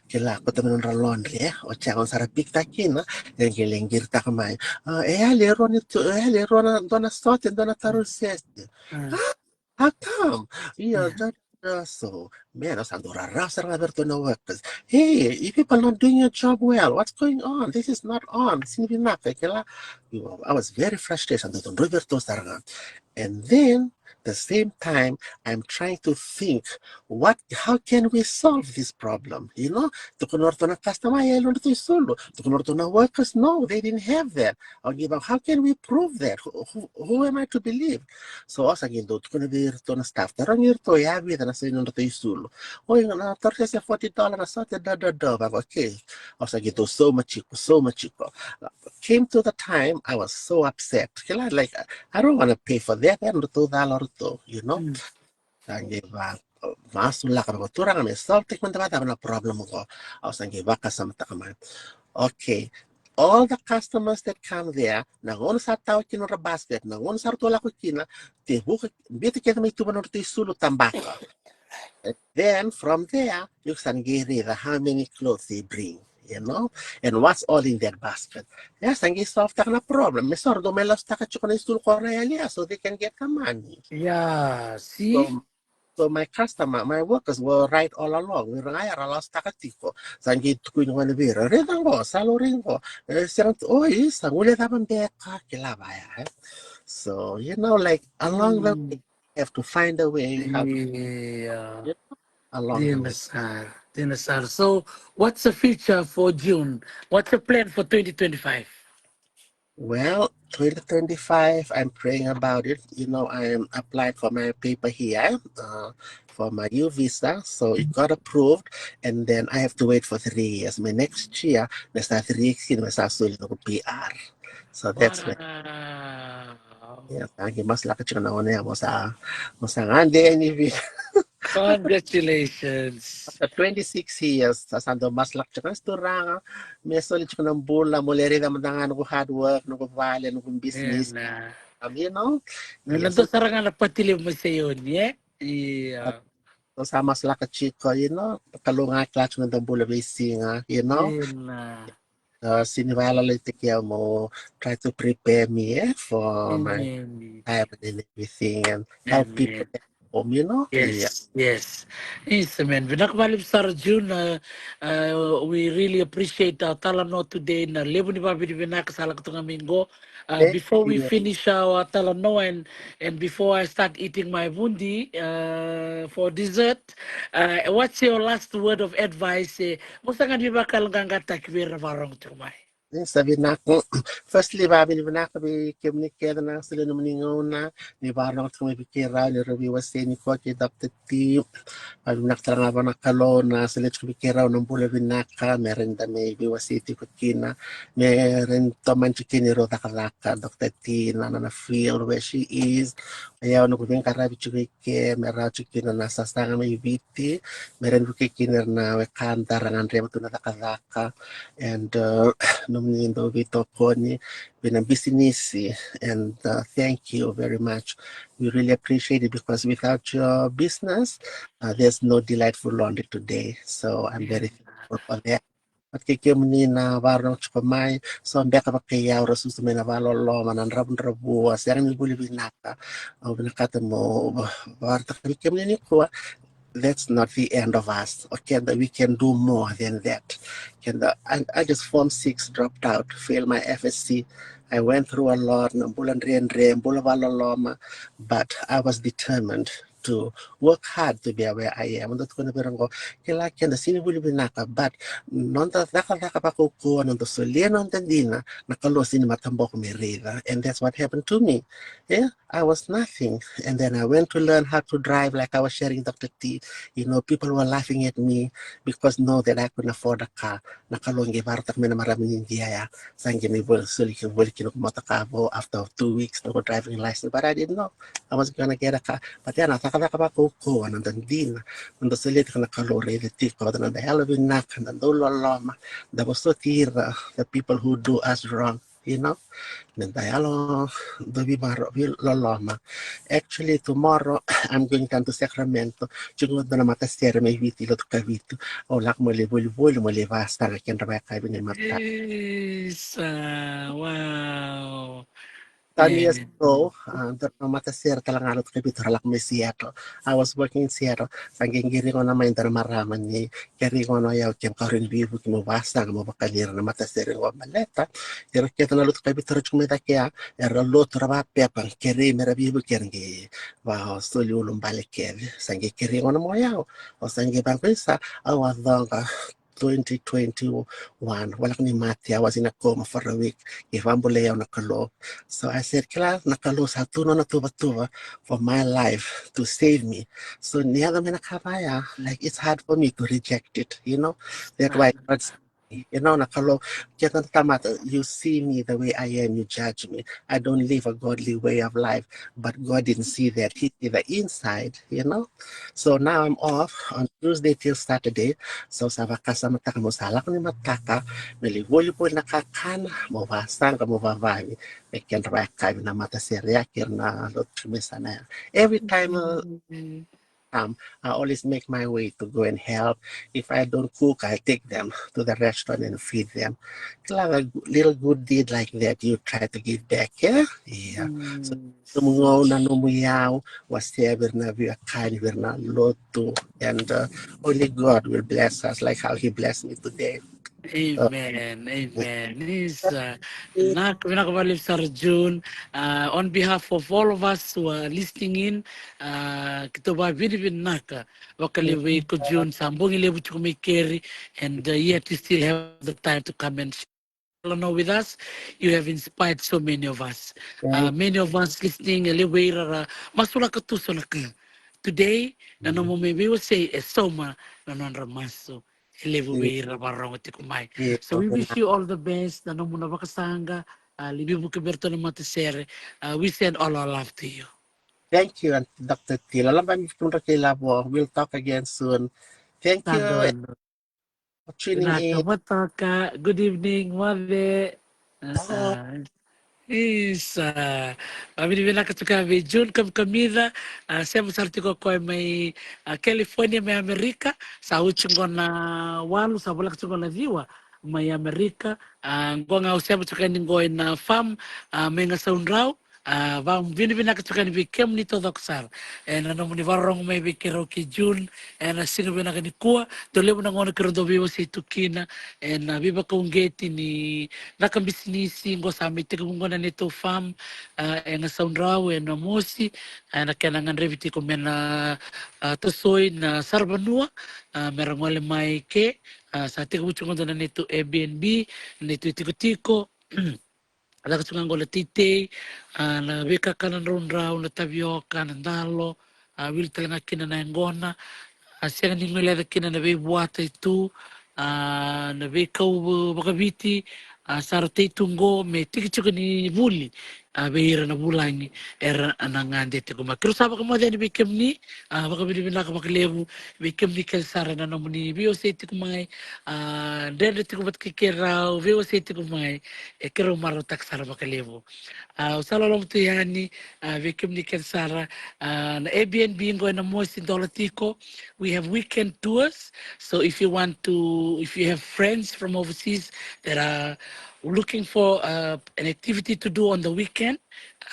kila, kauta mai nodra laundry, eh? Oti ya gona sa ra pick-taka kina, e qai lai qiritaka mai. Ah, e yali e rua ni tu, e yali e rua na, dua na sote, dua na taro sese. Ah, how come? Io, dua So, man, au sa dau rarawa sara ga vei iratou na workers. Hey, you people not doing your job well. What's going on? This is not on. Sini vinaka, kila. I was very frustrated. Sa dau drodro vei iratou sara ga. And then, the same time, I'm trying to think, what, how can we solve this problem? You know, tukuna o ratou na customer, e yalo nodratou isulu. Tukuna o ratou na workers, no, they didn't have that. Au qai vaka, how can we prove that? Who, who, who am I to believe? So au sa qai dau tukuna vei iratou na staff, tarogi iratou, e a vica na saini nodratou isulu. Oi, na taro se forty dollar na sote, da da da. Vaka, okay. Au sa qai dau sauma tiko, sauma tiko. Came to the time I was so upset. Kila, like, I don't want to pay for that. E nodratou cala o ratou, you know. Sa qai va, masulaka, vaka, turaga, me solve tiko mada vakacava na problem qo. Au sa qai vakasamataka mai. Okay. All the customers that come there, na gauna sa tawa kina nodra basket, na gauna sa ratou lako kina, tevuka, biuta kece mai tuba nodratou isulu, tabaka. And then from there, you can get rid of how many clothes they bring, you know, and what's all in that basket. Ia sa qai solve taka na problem. Me so ratou mai lasutaka tiko na isulu ko ra yalia, so they can get the money. Yeah, see? So, so my customer, my workers were right all along. Vei ira ga ya ra lasutaka tiko. Sa qai tukuni gona vei ira, raica qo, sa laurai qo. E, sega tu, oi, sa guilecava beka, kila vaya, e. So, you know, like, along the way, you have to find a way how to, Yeah. you know, along the Dina way. sara, dina sara. So, what's the future for June? What's the plan for twenty twenty-five? Well, twenty twenty-five, I'm praying about it. You know, I am applied for my paper here, uh, for my U visa. So it got approved, and then I have to wait for three years. My next year, me sa three years, me sa soli noqu P R. So that's my, Wow. Yeah, sa qai masulaka tiko na gauna ya, mo sa, mo sa gade yani vei. Congratulations. After twenty-six years, sa, sa dau masulaka tiko na, turaga, me soli tiko na bula, mo lai raica mada ga noqu hard work, noqu vale, noqu business. Ena. Um, you know? Na, na Yes. dua sara ga na patili mo saioni, e? Ia. Au sa masulaka tiko, you know, Kalou ga kila tiko na dau bula veisiga, you know? Ena. Uh, sini vayalalaitaki au mo try to prepare me, eh, for my Amen. retirement and everything, and help people Amen. at home, you know? Yeah. Yes, yes. Isa, man. Vinaka vakalevu sara, June. Uh, uh, we really appreciate our talanoa today. Na levu ni vakavinavinaka sa lako tu ga mai qo. Uh, Thank before we you. finish our talanoa and, and before I start eating my vundi, uh, for dessert, uh, what's your last word of advice? Eh, mo sa qai vakayaloqaqataki vei ira na vakarorogo tiko mai. Ni sa vinaka. Firstly, vakavinavinaka vei kemuni kece na solia nomuni gauna ni vakarorogo tiko mai vei keirau, ni rau veiwasei nikua kei Doctor T. Vakavinavinaka tale ga vua na Kalou na solia tiko vei keirau na bula vinaka me rawa ni da mai veiwasei tiko kina, me rawa ni tomani tiko kina ni rau cakacaka, Doctor T, na nona field where she is. O yau noqu veiqaravi tiko i ke, me rawa tiko kina na sasaga mai Viti, me rawa ni vukei kina ira na wekada ra gadreva tu na cakacaka. And, uh, nomuni dau veitokoni vei na bisinisi. And, uh, thank you very much. We really appreciate it because without your business, uh, there's no Delightful Laundry today. So I'm very thankful for that. But kei kemuni na vakarorogo tiko mai, so beka vakai au, ra susu mai na vakaloloma, na dravudravua, sega ni vuli vinaka. Au vinakata mo vakaraitaka vei kemuni nikua, that's not the end of us. Okay, that we can do more than that. Keda, I, I just form six, dropped out, failed my F S C. I went through a lot, na bula dredre, bula vakaloloma, but I was determined to work hard to be where I am. Au dau tukuna vei ira qo, kila, keda sini vuli vinaka, but noda cakacaka vakaukauwa, noda solia noda dina, na Kalou sini mataboko me raica. And that's what happened to me. Yeah, I was nothing. And then I went to learn how to drive, like I was sharing, Doctor T. You know, people were laughing at me because know that I couldn't afford a car. Na Kalou qai vakarautaka mai na marama ni Idia ya. Sa qai mai voli, soli kina, voli kina noqu motoka vou after two weeks noqu driving license. But I didn't know I was gonna get a car. But ya na cakacaka vakaukauwa, noda dina, noda solia tiko na Kalou, raica tiko, noda yalo vinaka, noda dau loloma, da vosoti ira, the people who do us wrong, you know. Noda yalo dau veimaro, veiloloma. Actually, tomorrow I'm going down to Sacramento. Tiko dua na matasere mai Viti, lotu ka Viti. Au lako mo lai volivoli, mo lai vakasaga kei na yakavi ni mataka. Isa, wow. Some years ago, uh, dua na matasere tale ga lotu kaivito ra lako mai Seattle. I was working in Seattle. Sa qai qiri gona mai dua na marama ni keri gona o yau kei vakavei ni veivuke mo vasaga mo vakani ira na matasere qo baleta era kece na lotu kaivito ra tiko mai cake ya, era lotu ra vapepa, keri me ra veivuke, era qai va soli ulubale kece. Sa qai keri gona mo yau. O sa qai vaqo isa, au a coqa twenty twenty-one, voleka ni Mati, I was in a coma for a week. Qai vakabulai au na Kalou. So I said, kila na Kalou sa tu nona tuvatuva for my life to save me. So ni yaco mai na ka vaya, like, it's hard for me to reject it, you know? That's why God s-, you know, na Kalou, keda na tamata, you see me the way I am, you judge me. I don't live a godly way of life, but God didn't see that. He see the inside, you know? So now I'm off on Tuesday till Saturday. So sa vakasamataka mo sa lako ni mataka, me lai volivoli na kakana, mo vasaqa, mo vavavi, me kedra vayakavi na matasere ya kei ira na lotu me sana ya. Every time, uh, um, I always make my way to go and help. If I don't cook, I take them to the restaurant and feed them. Kila, a little good deed like that, you try to give back, yeah? Yeah. So, nomu gauna, nomu iyau, wasea vei ira na veiwekani, vei ira na lotu, and, uh, only God will bless us like how He blessed me today. Amen, amen. Isa, vinaka, vinaka vakalevu sara, June. Uh, on behalf of all of us who are listening in, uh, keitou vakavinavinaka vakalevu vei iko, June, sa bogi levu tiko mai keri, and, uh, yet you still have the time to come and share with us. You have inspired so many of us. Uh, many of us listening, e levu vei ira ra masulaka tu so na ka. Today, na nomu mai veiwasei e sauma na nodra masu. E levu vei ira vakarorogo tiko mai. So we wish you all the best. Na nomu na vakasaqa, uh, lai veivuke vei iratou na matasere. Uh, we send all our love to you. Thank you, and Doctor T. Lala mai Tundra kei Lavo. We'll talk again soon. Thank you for tuning in. Vinaka, good evening, moce. Isa. Vakavinavinaka tiko vei June Kamikamica, a, sema sara tiko o koya mai, a, California, mai Amerika. Sa oti qo na walu, sa voleka tiko na ciwa mai Amerika. A, qo ga au sema tiko yani qo ina farm, a, mai Gasaudrau. A, vakavinavinaka tiko yani vei kemuni taucoko sara ena nomuni vakarorogo mai vei keirau kei June ena siga vinaka nikua. Dau levu na gauna keirau dau veiwasei tu kina ena veivakauqeti ni caka bisinisi. Qo sa mai tekivu qo na neitou farm, a, e Gasaudrau, e Namosi, a, ena kena gadrevi tiko me na, a, tosoi na saravanua, a, me ra gole mai ke, a, sa tekivu tiko qo na neitou Airbnb, na neitou itikotiko. Caka tiko ga qo na teitei, a, na veikakana draudrau, na tavioka, na dalo, a, wili tale ga kina na yaqona, a, sega ni guileca kina na veivuata e tu, a, na veikau vakaviti, a, sa ra tei tu qo me tiki tiko ni vuli, a, vei ira na vulagi era na gade tiko mai. Keirau sa vakamoce yani vei kemuni, a, vakavinavinaka vakalevu vei kemuni kece sara ena nomuni veiwasei tiko mai, a, dredre tiko vata kei keirau, veiwasei tiko mai, e keirau marautaka sara vakalevu. A, au sa loloma tu yani, a, vei kemuni kece sara, a, na Airbnb qo e Namosi dola tiko. We have weekend tours. So if you want to, if you have friends from overseas that are looking for, uh, an activity to do on the weekend,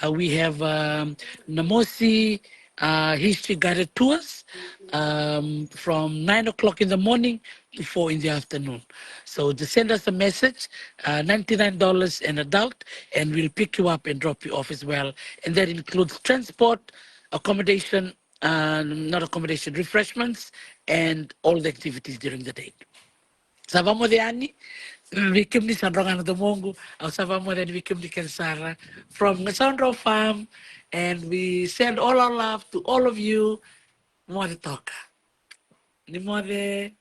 uh, we have, um, Namosi, uh, history guided tours, um, from nine o'clock in the morning to four in the afternoon. So just send us a message, uh, ninety-nine dollars an adult, and we'll pick you up and drop you off as well. And that includes transport, accommodation, uh, not accommodation, refreshments, and all the activities during the day. Sa vakamoce yani vei kemuni, sa droga na domoqu, au sa vakamoce yani vei kemuni kece sara from Gasaudrau Farm, and we send all our love to all of you. Moce toka. Ni moce.